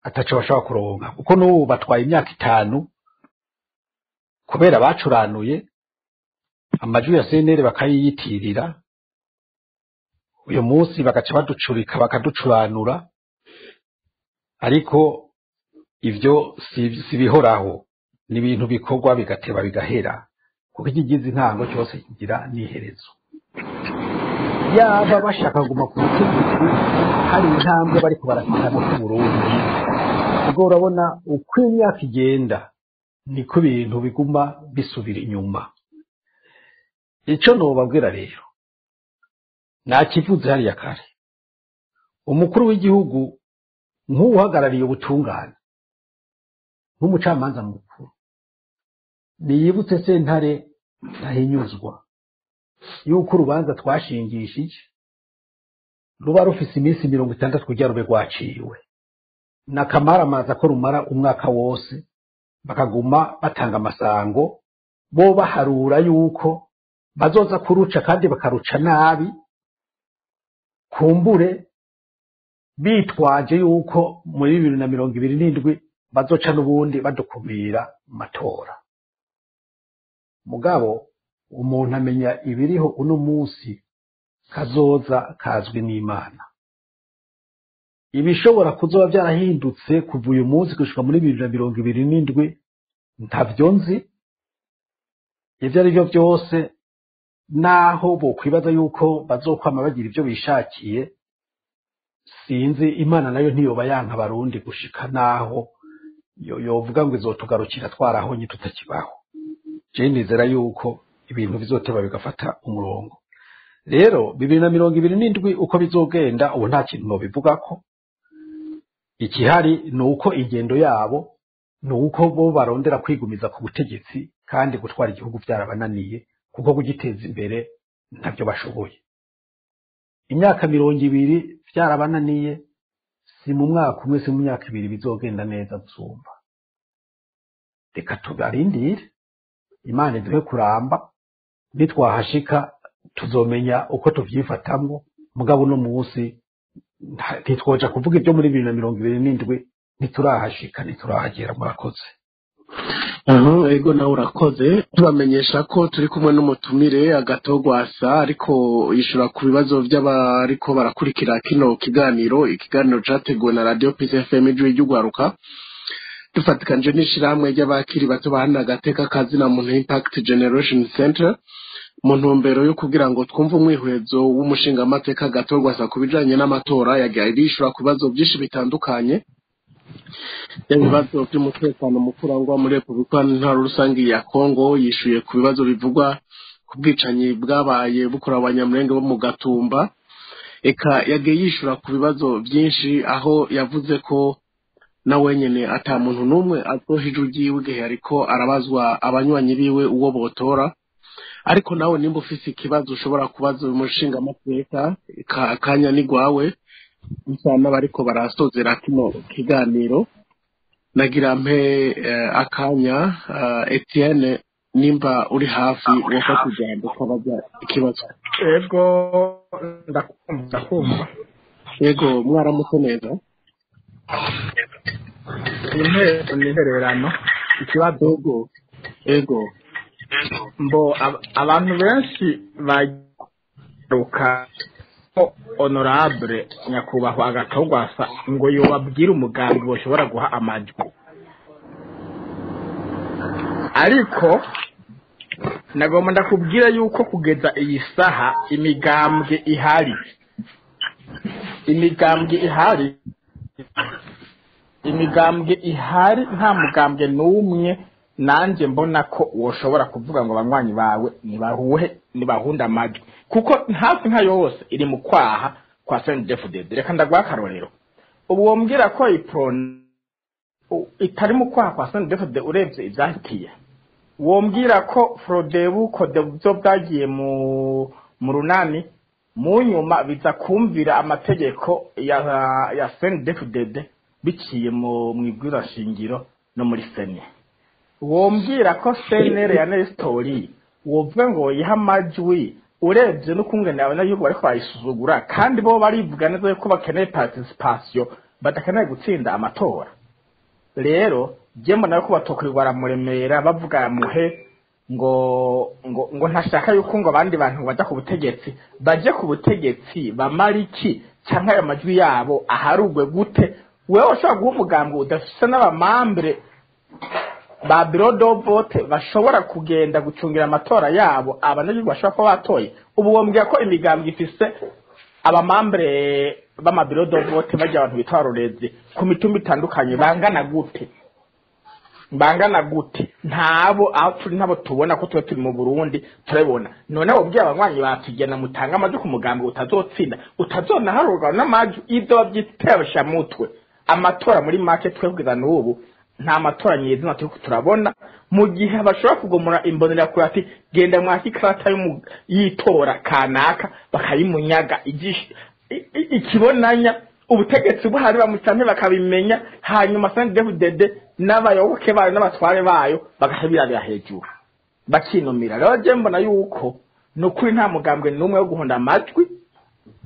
ataco bashobora kuronka, kuko n'ubu batwaye imyaka 5 kubera bacuranuye amajwi ya CNL bakayiyitirira, uyu munsi bagaca baducurika, bakaducuranura. Ariko ivyo si bihoraho, ni ibintu bikorwa bigateba bigahera, kuko ikigize intango cyose kigira n'iherezo. Yaba bashaka kuguma ku butegetsi, hari intambwe bariko barashikana ku Burundi. Ubwo urabona uko imyaka igenda niko ibintu biguma bisubira inyuma. Ico nobabwira rero nakivuze hariya kare: umukuru w'igihugu nk'uwuhagarariye ubutungane, nk'umucamanza mukuru, niyibutse sentare ntahinyuzwa yuko urubanza twashingishije ruba rufise iminsi 60 kugira rube rwaciwe, n'akamaramaza ko rumara umwaka wose, bakaguma batanga amasango, bo baharura yuko bazoza kuruca kandi bakaruca nabi, kumbure bitwaje yuko muri 2027 bazoca n'ubundi badukumira mu matora. Mugabo umuntu amenya ibiriho uno munsi, kazoza kazwi n'Imana. Ibishobora kuzoba byarahindutse kuva uyu munsi gushika muri 2027 ntavyo nzi. Ibyo ari byo byose, naho bokwibaza yuko bazokwama bagira ibyo bishakiye, sinzi, Imana nayo ntiyoba yanka Abarundi gushika naho yovuga ngo izotugarukira twarahonye tutakibaho. Je nizera yuko ibintu bizoteba bigafata umurongo. Rero 2027 uko bizogenda ubu nta kintu nobivugako. Ikihari ni uko ingendo yabo ni uko bo barondera kwigumiza ku butegetsi, kandi gutwara igihugu byarabananiye, kuko kugiteza imbere ntabyo bashoboye. Imyaka 20 byarabananiye, si mu mwaka umwe, si mu myaka 2 bizogenda neza gusumba. Reka tubarindire, Imana iduhe kuramba, nitwahashika tuzomenya uko tuvyifatamwo. Mugabo uno munsi ntitwoja kuvuga ibyo muri 2027, ntiturahashika, ntiturahagera. Murakoze. Ego, nawe urakoze. Tubamenyesha ko turi kumwe n'umutumire Agatogwasa, ariko yishura ku bibazo by'abariko barakurikira kino kiganiro, ikiganiro categuwe na Radio Peace FM, Ijwi ry'Ugwaruka, dufatikanije n'ishirahamwe ry'abakiri bato bahana agateka kazina muntu, Impact Generation Center, mu ntumbero yo kugira ngo twumve umwihwezo w'umushingamateka Agatogwasa ku bijanye n'amatora. Yagiye yishura ku bibazo byinshi bitandukanye, ibibazo by'umutekano mukurangwa muri Repubulika Ntara Rusange ya Kongo, yishuye ku bibazo bivugwa ku bwicanyi bwabaye bukora Abanyamurenge bo mu Gatumba, eka yagiye yishura ku bibazo byinshi, aho yavuze ko na wenyene ata muntu n'umwe azoha ijwi ryiwe igihe ariko arabazwa abanywanyi biwe uwo botora. Ariko nawe nimba ufise ikibazo ushobora kubaza uyu mushingamateka, akanya ni gwawe. Bisa n'abariko barasozera kino kiganiro, nagira mpe akanya Etienne, nimba uri hafi wofata ijambo ukabaza ikibazo. Ego, ndakumva, ndakumva. Yego, mwaramutse neza. Intero n'intererano, ikibazo. Ego. Mbo abantu benshi baruka ko honorable nyakubahwa Agatogwasa ngo yobabwira umugambi boshobora guha amajwi, ariko Nagomba ndakubwira yuko kugeza iyi saha imigambwe ihari, imigambwe ihari, imigambwe ihari, nta mugambwe n'umwe nanjye mbona ko woshobora kuvuga ngo abanywanyi bawe nibahuhe nibahunda amajwi, kuko hafi nka yose iri mu kwaha kwa CNDD-FDD. Reka ndaguha akarorero. Ubu wombwira ko Uprona itari mu kwaha kwa CNDD-FDD urebye ivyahitiye? Wombwira ko Frodebu Kodebu byagiye mu runani, mu nyuma biza kumvira amategeko ya CNDD-FDD biciye mu mwibwira shingiro no muri CENI? Wombwira ko CNL ya Nestori wovuga ngo yiha amajwi, urebye n'ukungene abanyagihugu bariko barayisuzugura, kandi bo barivuga neza yuko bakeneye participation, badakeneye gutsinda amatora? Rero je mbona yuko batokwirwa baramuremera bavuga muhe ngo ntashaka yuko ngo abandi bantu baja ku butegetsi, baje ku butegetsi bamara iki, canke ayo majwi yabo aharugwe gute? Wewe ushobora guha umugambi udafise n'abamambre ba bureau de vote bashobora kugenda gucungira amatora yabo, abanyagihugu bashobora kuba batoye? Ubu wombwira ko imigambwe ifise abamambre b'ama bureau de vote bajya abantu bita abarorezi ku mitumba itandukanye bangana gute? Bangana gute? Ntabo. Aho turi ntabo tubona ko tuba turi mu Burundi turabibona. None wobwiye abanywanyi batugena mutanga amajwi ku mugambi utazotsinda, utazonaharurwa n'amajwi? Ibyo babyitebesha mutwe. Amatora muri make twebwira n'ubu nta matora nyezina turiko turabona, mu gihe bashobora kugomora imbonera kure ati genda mwaka ikarata y'itora kanaka, bakayimunyaga ikibonanya ubutegetsi buhari bamucanke bakabimenya, hanyuma CNDD-FDD n'abayoboke bayo n'abatware bayo bagahebirabira hejuru bakinumira. Rero je mbona yuko ni ukuri nta mugambwe n'umwe wo guhonda amajwi,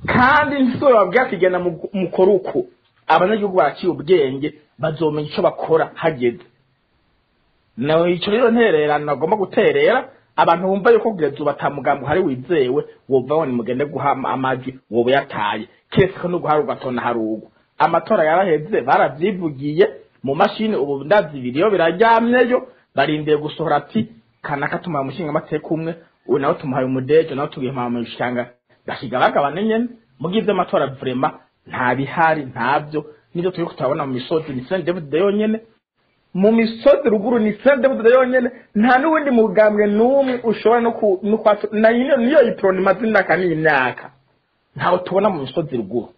kandi nsoro babwira ati genda mukore uku. Abanyagihugu baraciye ubwenge, bazomenya ico bakora hageze. Nawe ico rero ntererano agomba guterera abantu bumva yuko kugeza ubu ata mugambi uhari wizewe wova ngo nimugende guha amajwi, woba yataye keretse ko no guharurwa atona harugwa. Amatora yaraheze, baravyivugiye mu mashini. Ubu ndazi ibiriyo biraryamyeyo, barindiye gusohora ati kanaka tumuhaye umushinga amateka umwe, uyu nawe tumuhaye umudejo, nawe tugihaye umushanga gashiga bagabane nyene. Mugize amatora vraiment nta bihari, ntabyo. Nibyo turi kutabona mu misozi ni CNDD-FDD yonyene. Mu misozi ruguru ni CNDD-FDD yonyene, nta n'uwundi mugambwe n'umwe ushobora no ku no kwatu na niyo Uprona imaze imyaka n'imyaka, ntawe tubona mu misozi ruguru.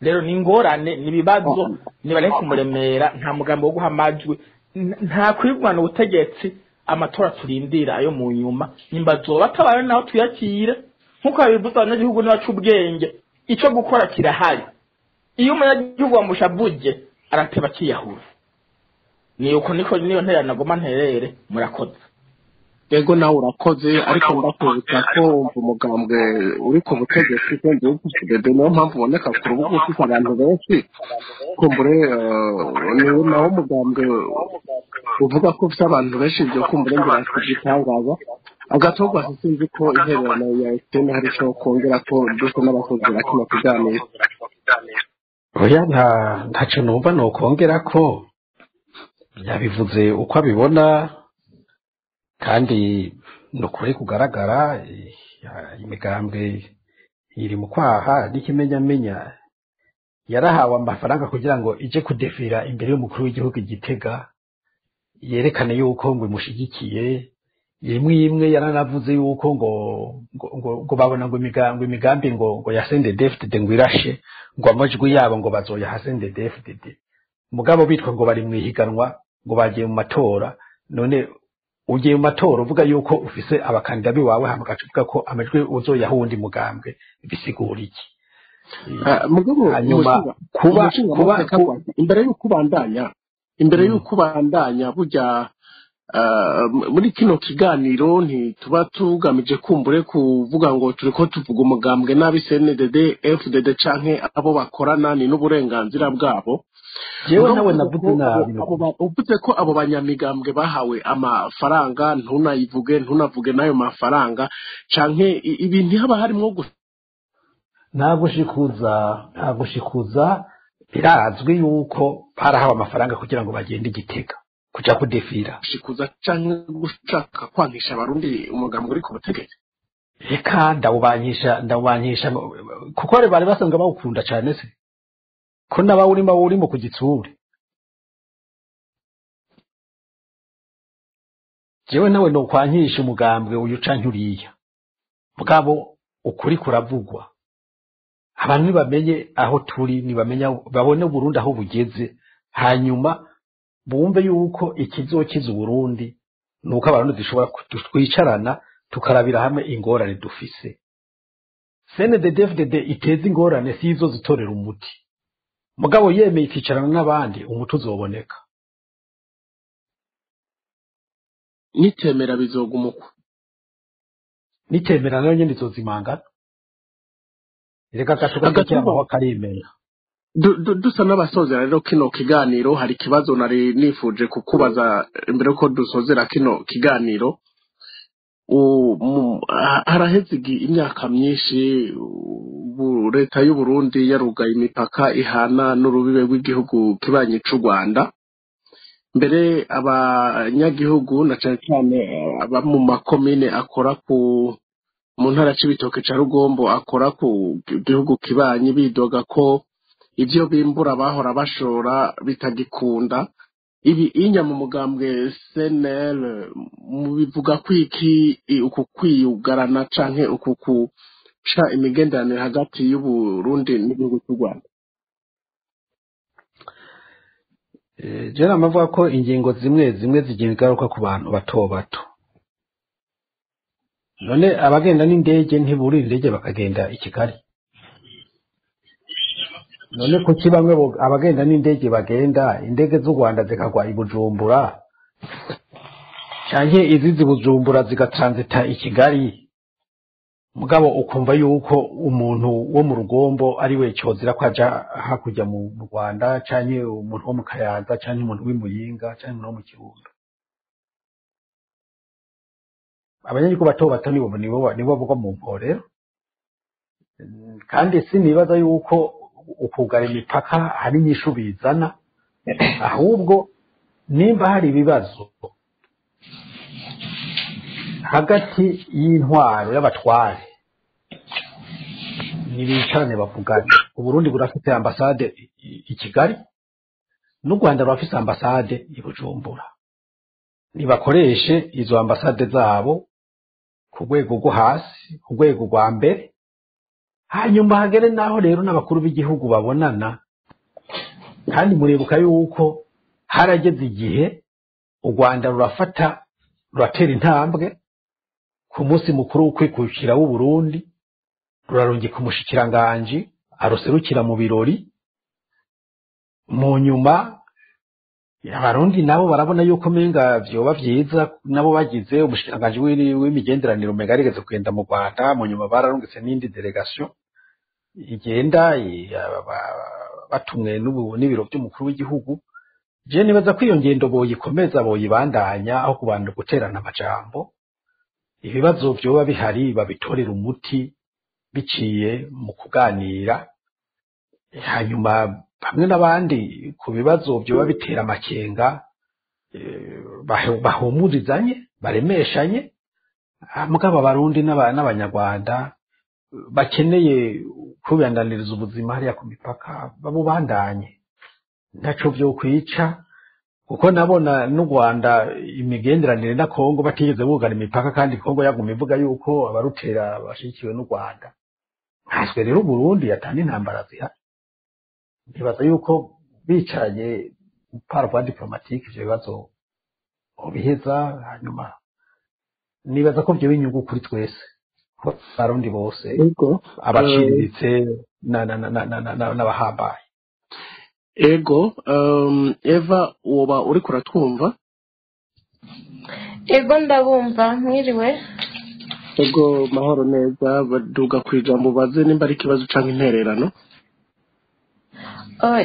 Rero ni ingorane, ni ibibazo, nibareke kumuremera. Nta mugambi wo guha amajwi, nta kwigwana ubutegetsi. Amatora turindira ayo mu nyuma, nimba zoba atabaye naho tuyakire nkuko babivuze. Abanyagihugu nibaca ubwenge, ico gukora kirahari. Iyo umunyagihugu wamushavuje arateba akiyahura. Ni uko niko niyo ntererano nagomba nterere. Murakoze. Ego, nawe urakoze, ariko ndakwibutsa ko umugambwe uri ku butegetsi CNDD-FDD, niyo mpamvu uboneka ku rubuga ufite abantu benshi. Kumbure ni nawo mugambwe uvuga ko ufite abantu benshi, ibyo kumbure ngira igitangaza. Agatorwa, sinzi ko intererano ya Etienne hari icyo kongera ko dusa n'abakozi kino kiganiro. Oya, nta ntaco numva nokongera ko yabivuze uko abibona, kandi ni ukuri kugaragara imigambwe iri mu kwaha n'ikimenyamenya yarahawe amafaranga kugira ngo ije kudefira imbere y'umukuru w'igihugu i Gitega, yerekane yuko ngo imushigikiye. Imwe imwe yaranavuze yuko ngo babona ngo imigambi ngo ya CNDD-FDD ngo irashe, ngo amajwi yabo ngo bazoyaha CNDD-FDD, mugabo bitwa ngo bari mu ihiganwa, ngo bagiye mu matora. None ugiye mu matora uvuga yuko ufise abakandida biwawe, hama ugaca uvuga ko amajwi uzoyaha uwundi mugambwe, bisigura iki? Mugabo Hanyuma kuba imbere y'uko ubandanya, burya muri kino kiganiro ntituba tugamije kumbure kuvuga ngo turiko tuvuga umugambwe nabi CNDD FDD canke abo bakorana, ni n'uburenganzira bwabo. Jewe nawe navuze nabi. Uvuze ko abo banyamigambwe bahawe amafaranga, ntunayivuge, ntunavuge n'ayo mafaranga canke ibintu haba harimwo. Nta gushikuza, birazwi yuko barahawe amafaranga kugira ngo bagende i Gitega. Kuja kudefira Shikuza canke gushaka kwankisha abarundi umugambi uri ku butegetsi? Reka, ndawubankisha kuko bari basanzwe bawukunda cane, se ko n'abawurimo bawurimo ku gitsure. Jewe nawe nokwankisha umugambwe uyu canke uriya, mugabo ukuri kuravugwa. Abantu nibamenye aho turi, nibamenya babone Burundi aho bugeze, hanyuma bumve yuko ikizokiza Uburundi nuko abarundi dushobora twicarana tukarabira hamwe ingorane dufise. CNDD-FDD iteza ingorane sizo zitorera umuti, mugabo yemeye ikicarana n'abandi, umuti uzoboneka. Nitemera bizoguma uko? Nitemera nayo nyene izozimangana. Reka gatuka Agatumba- amahwa karimena. Dusa n'abasozera rero kino kiganiro, hari ikibazo nari nifuje kukubaza imbere yuko dusozera kino kiganiro. Haraheze imyaka myinshi ubu leta y'u Burundi yarugaye imipaka ihana n'urubibe rw'igihugu kibanyi c'u Rwanda. Mbere abanyagihugu na cane cane aba mu makomine akora ku mu ntara c'ibitoke ca Rugombo akora ku gihugu kibanyi bidoga ko ivyo bimbura bahora bashora bitagikunda. Ibi inya mu mugambwe CNL mubivuga kwiki, uku kwiyugarana canke uku kuca imigenderanire hagati y'Uburundi n'igihugu c'u Rwanda? Je namavuga ko ingingo zimwe zimwe zigira ingaruka ku bantu bato bato. None abagenda n'indege ntiburira indege bakagenda i Kigali? None kuki bamwe abagenda n'indege bagenda, indege z'u Rwanda zikagwa i Bujumbura, canke izizi Bujumbura zigatranzita i Kigali, mugabo ukumva yuko umuntu wo mu Rugombo ari we cozira ko aja hakurya mu Rwanda, canke umuntu wo mu Kayanza, canke umuntu w'i Muyinga, canke umuntu wo mu Kirundo? Abanyagihugu bato bato nibo bagwa mu mporero. Kandi sinibaza yuko ukugara imipaka hari inyishu bizana, ahubwo nimba hari ibibazo hagati y'intwaro y'abatware, nibicarane bavugane. Uburundi burafite ambasade i Kigali, n'u Rwanda rurafise ambasade i Bujumbura. Nibakoreshe izo ambasade zabo ku rwego rwo hasi, ku rwego rwa mbere, hanyuma hagere naho rero n'abakuru b'igihugu babonana. Kandi muribuka yuko harageze igihe u Rwanda rurafata ruratera intambwe ku munsi mukuru w'ukwikukira w'Uburundi, rurarungika umushikiranganji aruserukira mu birori. Mu nyuma abarundi nabo barabona yuko menga vyoba vyiza nabo bagize umushikiranganji w'imigenderanire, umenga yarigeze kugenda mu Rwanda. Mu nyuma bararungitse n'indi delegation igenda batumwe n'ibiro vy'umukuru w'igihugu. Je nibaza ko iyo ngendo boyikomeza, boyibandanya, aho kubanda guterana amajambo. Ibibazo vyoba bihari babitorera umuti biciye mu kuganira, hanyuma bamwe n'abandi ku bibazo vyoba bitera amakenga bahumurizanye, baremeshanye. Mugabo abarundi n'abanyarwanda bakeneye kubandaniriza ubuzima hariya ku mipaka babubandanye, ntaco vyokwica, kuko nabona n'u Rwanda imigenderanire na Kongo batigeze bugana imipaka, kandi Kongo yaguma ivuga yuko abarutera bashigikiwe n'u Rwanda. Nkaswe rero Burundi yatana intambara zihari. Ntibaza yuko bicaranye par voie diplomatique ivyo bibazo biheza, hanyuma nibaza ko vyoba inyungu kuri twese, ku barundi bose, abaciriritse n'abahambaye. Ego, Eva, woba uriko uratwumva? Ego, ndabumva, mwiriwe. Ego, mahoro neza. Baduga ku ijambo ubaze nimba ari ikibazo canke intererano.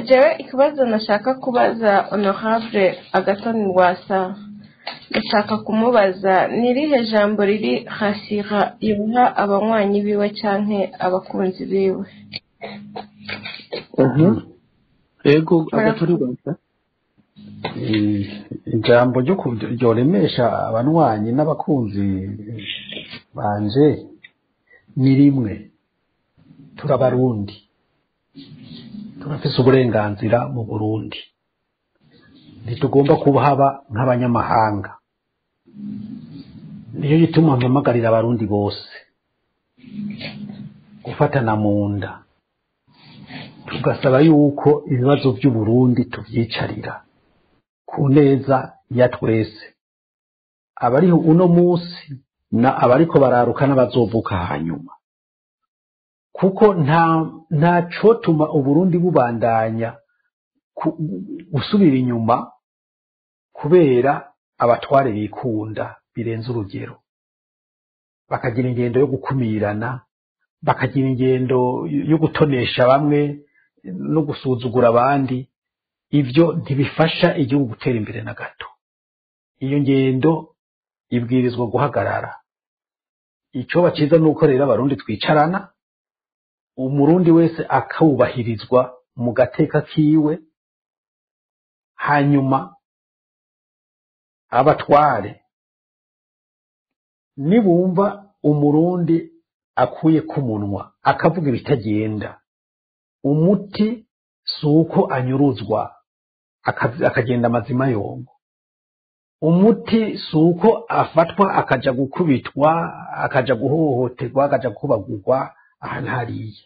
Jewe ikibazo nashaka kubaza honorable Agathon Rwasa, ndashaka kumubaza ni irihe jambo riri hasira yoha abanywanyi biwe canke abakunzi biwe? Ego, Agathon Rwasa. Ijambo ryo ryoremesha abanywanyi n'abakunzi banje ni rimwe: turabarundi, turafise uburenganzira mu Burundi, ntitugomba kuhaba nk'abanyamahanga. Niyo gituma mpamagarira abarundi bose gufatana mu nda, tugasaba yuko ibibazo by'Uburundi tuvyicarira ku neza ya twese, abariho uno munsi na abariko bararuka n'abazovuka hanyuma, kuko nta cotuma Uburundi bubandanya gusubira inyuma kubera abatware bikunda birenze urugero, bakagira ingendo yo gukumirana, bakagira ingendo yo gutonesha bamwe no gusuzugura abandi. Ibyo ntibifasha igihugu gutera imbere na gato. Iyo ngendo ibwirizwa guhagarara. Icyoba cyiza ni uko rero abarundi twicarana, umurundi wese akubahirizwa mu gateka kiwe, hanyuma abatware nibumva umurundi akuye k'umunwa akavuga ibitagenda, umuti si uko anyuruzwa akagenda amazima yongo, umuti si uko afatwa akaja gukubitwa, akaja guhohoterwa, akaja kubagurwa ahantu hariya.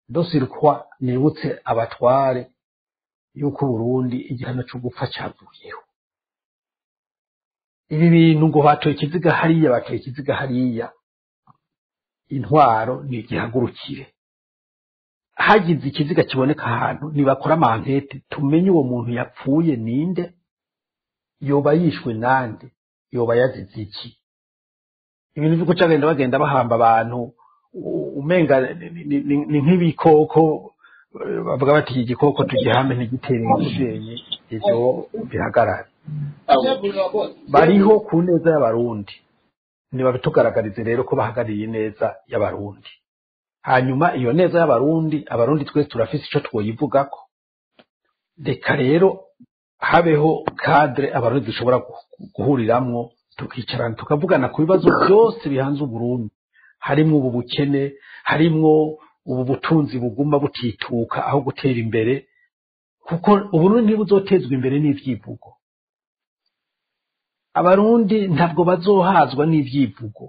Dosirukwa nibutse abatware yuko Burundi igihano cyo gupfa cyavuyeho. Ibi bintu ngo batoye ikiziga hariya, batoye ikiziga hariya, intwaro ni igihagurukire. Hagize ikiziga kiboneka ahantu, nibakora amankete tumenye uwo muntu yapfuye ninde, yoba yishwe nande, yoba yazize iki. Ibintu vy'uko cagenda bagenda bahamba abantu umenga ni nk'ibikoko, bavuga bati iki gikoko tugihambe ntigitere umusenyi, ivyo bihagarare. Bariho ku neza y'abarundi, ntibabitugaragarize rero ko bahagarariye neza y'abarundi. Hanyuma iyo neza y'abarundi, abarundi twese turafise ico twoyivugako. Reka rero habeho cadre abarundi dushobora guhuriramwo, tukicarana tukavugana ku bibazo byose bihanze Uburundi, harimwo ubu bukene, harimwo ubu butunzi buguma butituka aho gutera imbere, kuko Uburundi ntibuzotezwa imbere n'ivyivugo. Abarundi ntabwo bazohazwa n'ivyivugo.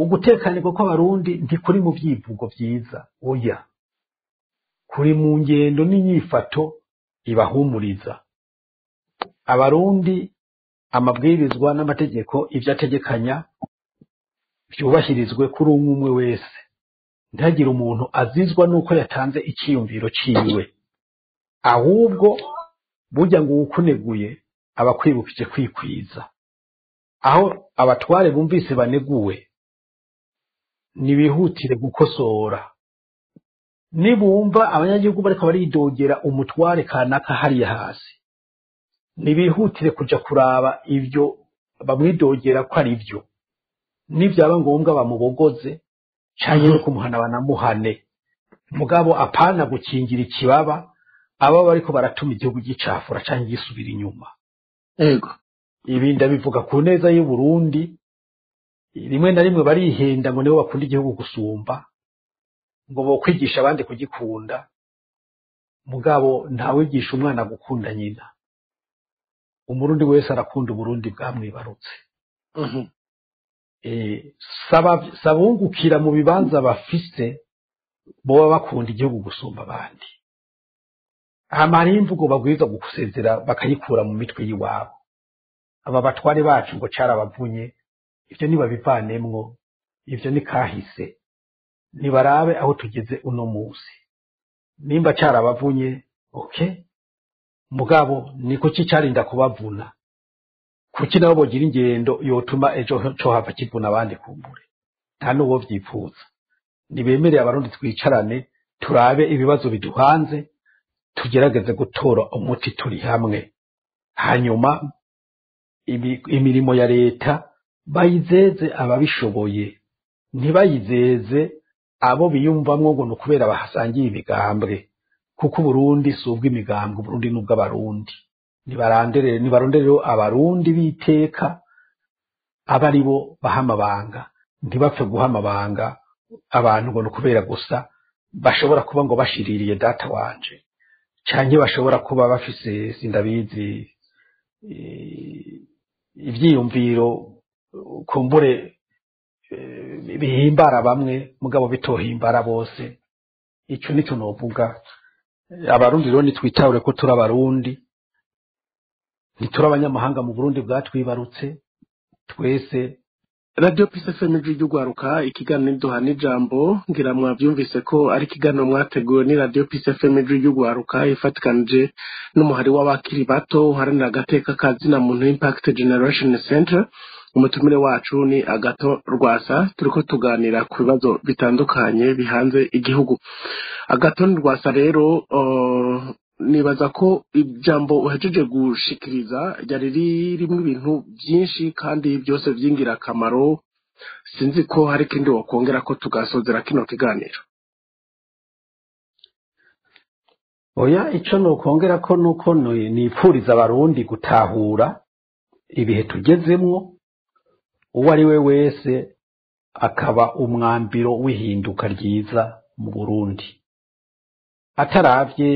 Ugutekanirwa kw'abarundi ntikuri mu vyivugo vyiza, oya, kuri mu ngendo n'inyifato ibahumuriza. Abarundi amabwirizwa n'amategeko ivyo ategekanya vyubahirizwe kuri umwe umwe wese, ntihagire umuntu azizwa nuko yatanze iciyumviro ciwe, ahubwo burya ngo uwukuneguye aba akwibukije kwikwiza. Aho abatware bumvise baneguwe, nibihutire gukosora. Nibumva abanyagihugu bariko baridogera umutware kanaka hariya hasi, nibihutire kuja kuraba ivyo bamwidogera ko ari vyo, nivyaba ngombwa bamubogoze canke no kumuhana banamuhane, mugabo apana gukingira ikibaba aba bariko baratuma igihugu gicafura canke gisubira inyuma. Ego, ibi ndabivuga ku neza y'u Burundi. Rimwe na rimwe barihenda ngo nibo bakunda igihugu gusumba, ngo bokwigisha abandi kugikunda, mugabo ntawigisha umwana gukunda nyina. Umurundi wese arakunda Uburundi bwamwibarutse. Sabungukira mu bibanza bafise boba bakunda igihugu gusumba abandi. Hama hariho imvugo babwirizwa gusezera bakayikura mu mitwe y'iwabo. Aba batware bacu ngo carabavunye, ivyo nibabivanemwo, ivyo ni kahise. Nibarabe aho tugeze uno munsi. Nimba carabavunye, okay, mugabo ni kuki carinda kubavuna? Kuki nabo bogira ingendo yotuma ejo cohava kivuna abandi kumbure? Nta n'uwo vyipfuza. Nibemereye abarundi twicarane, turabe ibibazo biduhanze, tugerageze gutora umuti turi hamwe. Hanyuma imirimo ya leta bayizeze ababishoboye, ntibayizeze abo biyumvamwo ngo ni ukubera bahasangiye imigambwe, Kuko Uburundi si ubw'imigambwe, Uburundi ni ubw'Abarundi. Nibarondere nibarondere Abarundi b'iteka aba ari bo baha amabanga, ntibapfe guha amabanga abantu ngo ni ukubera gusa bashobora kuba ngo bashiririye data wanje, canke bashobora kuba bafise, sindabizi, ivyiyumviro kumbure bihimbara bamwe mugabo bitohimbara bose. Ico nico novuga. Abarundi rero nitwitahure ko turi Abarundi, ntituri abanyamahanga mu Burundi bwatwibarutse twese. Radio Peace FM, ijwi ry'ugwaruka, ikiganiro duha n'ijambo. Ngira mwavyumvise ko ari ikiganiro mwateguwe ni Radio Peace FM, ijwi ry'ugwaruka, ifatikanije n'umuhari w'abakiri bato uharanira agateka ka zina muntu, Impact Generation Center. Umutumire wacu ni Agathon Rwasa, turiko tuganira ku bibazo bitandukanye bihanze igihugu. Agathon Rwasa rero, nibaza ko ijambo uhejeje gushikiriza ryari ririmo ibintu byinshi kandi byose by'ingirakamaro. Sinzi ko hari ikindi wakongera ko tugasozera kino kiganiro. Oya, ico nokongera ko nuko nipfuriza Abarundi gutahura ibihe tugezemwo, uwo ari we wese akaba umwambiro w'ihinduka ryiza mu Burundi, ataravye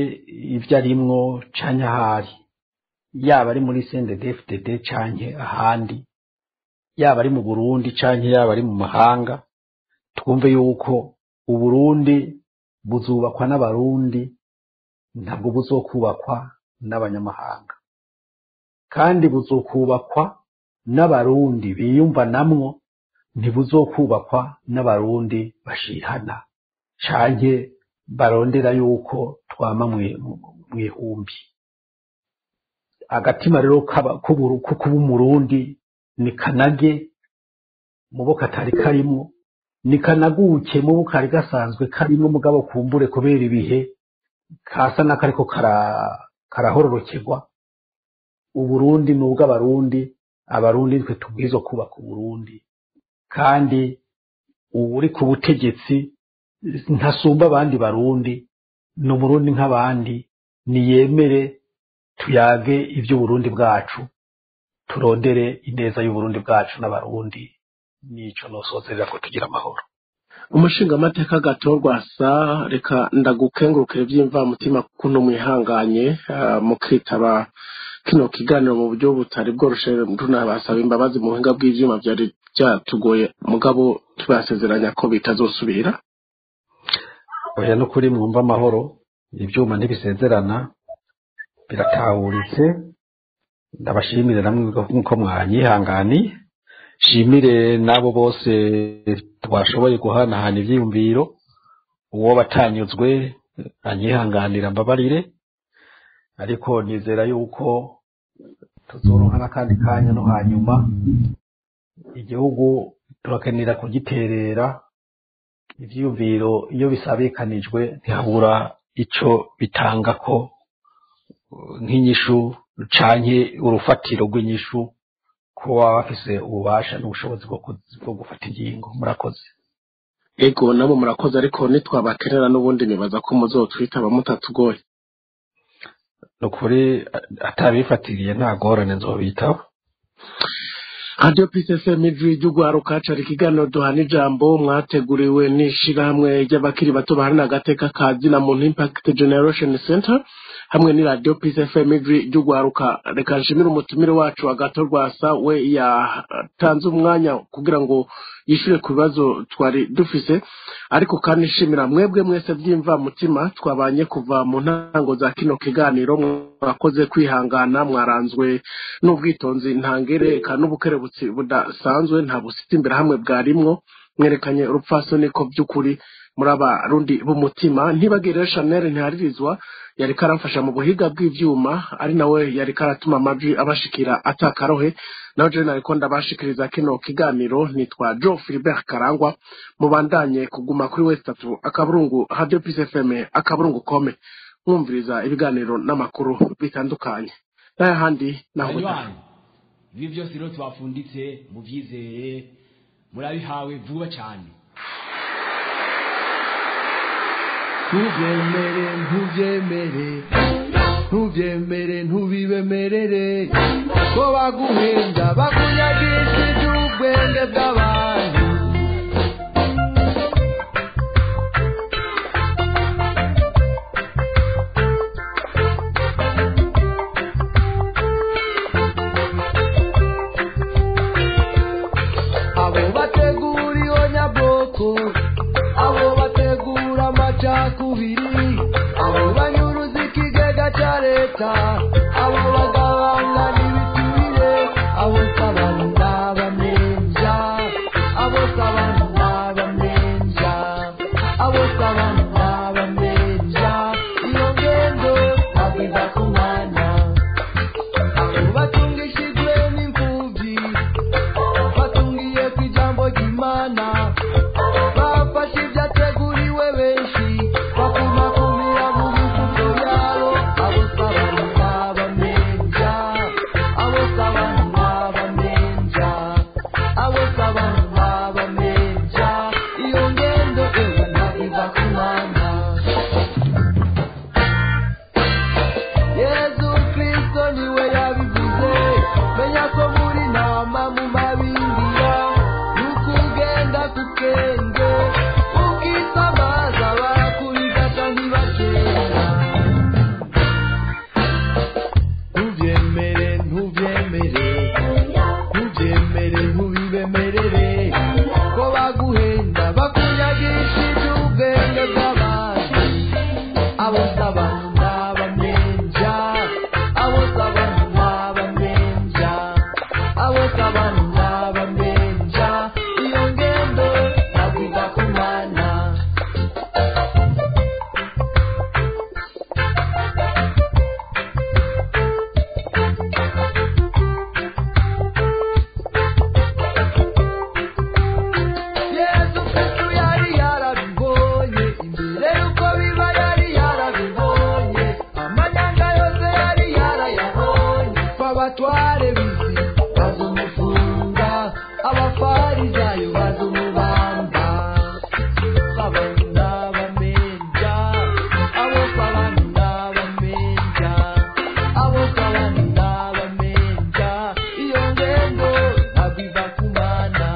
ivyo arimwo canke ahari, yaba ari muri CNDD-FDD canke ahandi, yaba ari mu Burundi canke yaba ari mu mahanga. Twumve yuko Uburundi buzubakwa n'Abarundi, ntabwo buzokubakwa n'abanyamahanga, kandi buzokubakwa n'Abarundi biyumvanamwo, ntibuzokubakwa n'Abarundi bashihana canke barondera yuko twama mw'ihumbi. Agatima rero ko kuba Umurundi ni kanage mubo katari karimwo, ni kanaguke mubo kari gasanzwe karimwo, mugabo kumbure kubera ibihe kasa n'akariko karahororokerwa. Uburundi ni ubw'Abarundi, Abarundi twe tubwirizwa kubaka Uburundi, kandi uwuri ku butegetsi ntasumba abandi Barundi, ni Umurundi nk'abandi. Niyemere tuyage ivy'Uburundi bwacu, turondere ineza y'Uburundi bwacu n'Abarundi. Nico nosozerera ko tugira amahoro. Umushingamateka Agathon Rwasa, reka ndagukengurukire by'imvamutima kuno mwihanganye mukitaba kino kiganiro mu buryo butari bworoshe. Tunabasaba imbabazi, mu buhinga bw'ivyuma vyari byatugoye, mugabo tubasezeranya ko bitazosubira. Oya, n'ukuri mwumva amahoro, ivyuma ntibisezerana, biratahuritse. Ndabashimire namwe nkuko mwanyihanganiye, shimire n'abo bose twashoboye guhanahana ivyiyumviro. Uwo batanyuzwe anyihanganira, mbabarire, ariko nizera yuko tuzoronka n'akandi kanya no hanyuma. Igihugu turakenera kugiterera ivyiyumviro, iyo bisabikanijwe ntihabura ico bitanga ko nk'inyishu canke urufatiro rw'inyishu ko baba bafise ububasha n'ubushobozi bwo gufata ingingo. Murakoze. Ego, nabo murakoze, ariko nitwabakenera n'ubundi nibaza ko muzotwitaba mutatugoye. Nukuri atabifatiriye nta ngorane, nzobitaho. Radio Peace FM, ijwi ry'ugwaruka, cari ikiganiro duhana ijambo mwateguriwe n'ishirahamwe ry'abakiri bato baharanira agateka ka zina muntu, Impact Generation Center, hamwe ni Radio Peace FM, ijwi ry'ugwaruka. Reka nshimire umutumire wacu Agathon Rwasa, we yatanze umwanya kugira ngo yishure ku bibazo twari dufise, ariko kandi nshimira mwebwe mwese by'imva mutima twabanye kuva mu ntango za kino kiganiro. Mwakoze kwihangana, mwaranzwe n'ubwitonzi ntangere eka n'ubukerebutsi budasanzwe, nta busitimbira hamwe bwarimwo. Mwerekanye urupfasoni ko by'ukuri muri Abarundi b'umutima. Ntibagire Chanel Ntiharirizwa yariko aramfasha mu buhiga bw'ivyuma, ari nawe yariko aratuma amajwi abashikira atakarohe. Naho jewe nariko ndabashikiriza kino kiganiro nitwa Joe Philbert Karangwa. Mubandanye kuguma kuri w3.radiopeacefm.com, mwumviriza ibiganiro n'amakuru bitandukanye n'ayahandi naho ubutaha. Banywanyi, ibi byose rero tubafunditse mubyizere, murabihawe vuba cyane. Ntubyemere, ntubyemere, ntubyemere, ntubibemerere ko baguhenda bakunyagishije ubwenge bw'abantu. Abo bategura ihonyabwoko, abo bategura amacakubiri, abo banyuruza ikigega cya leta, abo bagabana n'ibiturire, abo s'abantu n'abamenja, abo s'abantu n'abamenja, abo s'abantu n'abamenja, iyo ngendo ntabwo iva ku mwana. Abo batungishijwe n'imfubyi, batungiye ku ijambo ry'Imana, bafashe ibyateguriwe benshi, bakumakumira mu mifuko yabo. Abo s'abantu n'abamenja, abo s'abantu n'abamenja, abo s'abantu n'abamenja, iyo ngendo ewe ntabwo iva ku mwana. Yezu Kristo niwe yabivuze, menya ko muri nama mu mabingira, nukugenda ku kenge, ukisamaza barakurigata ntibakera. Ntubyemere, ntubyemere, ntubyemere, ntubibemerere ko baguhenda bakunyagishije ubwenge bw'abantu. Abo s'abantu n'abamenja, abo s'abantu n'abamenja, abo s'abantu n'abamenja, iyo ngendo ntabwo iva ku mwana. Yesu Kristo yari yarabibonye, imbere y'uko biba yari yarabibonye, amanyanga yose yari yarayabonye. Abatware b'isi bazumufunga, abafarisayo bazumubamba. Abantu n'abamenja, abo abantu n'abamenja, abo abantu n'abamenja, iyo ngendo ntabwo iva ku mana.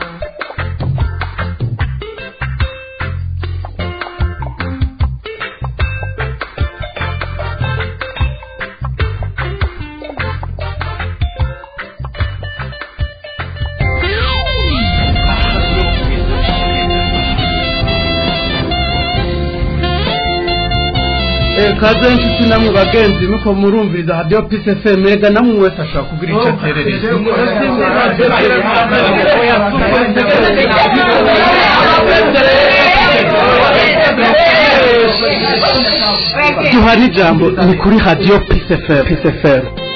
Kaze inshuti namwe bagenzi nuko murumviriza Radio Peace FM, ega namwe wese ashobora kugira icyo aterereza. Duhana ijambo ni kuri Radio Peace FM. Peace FM.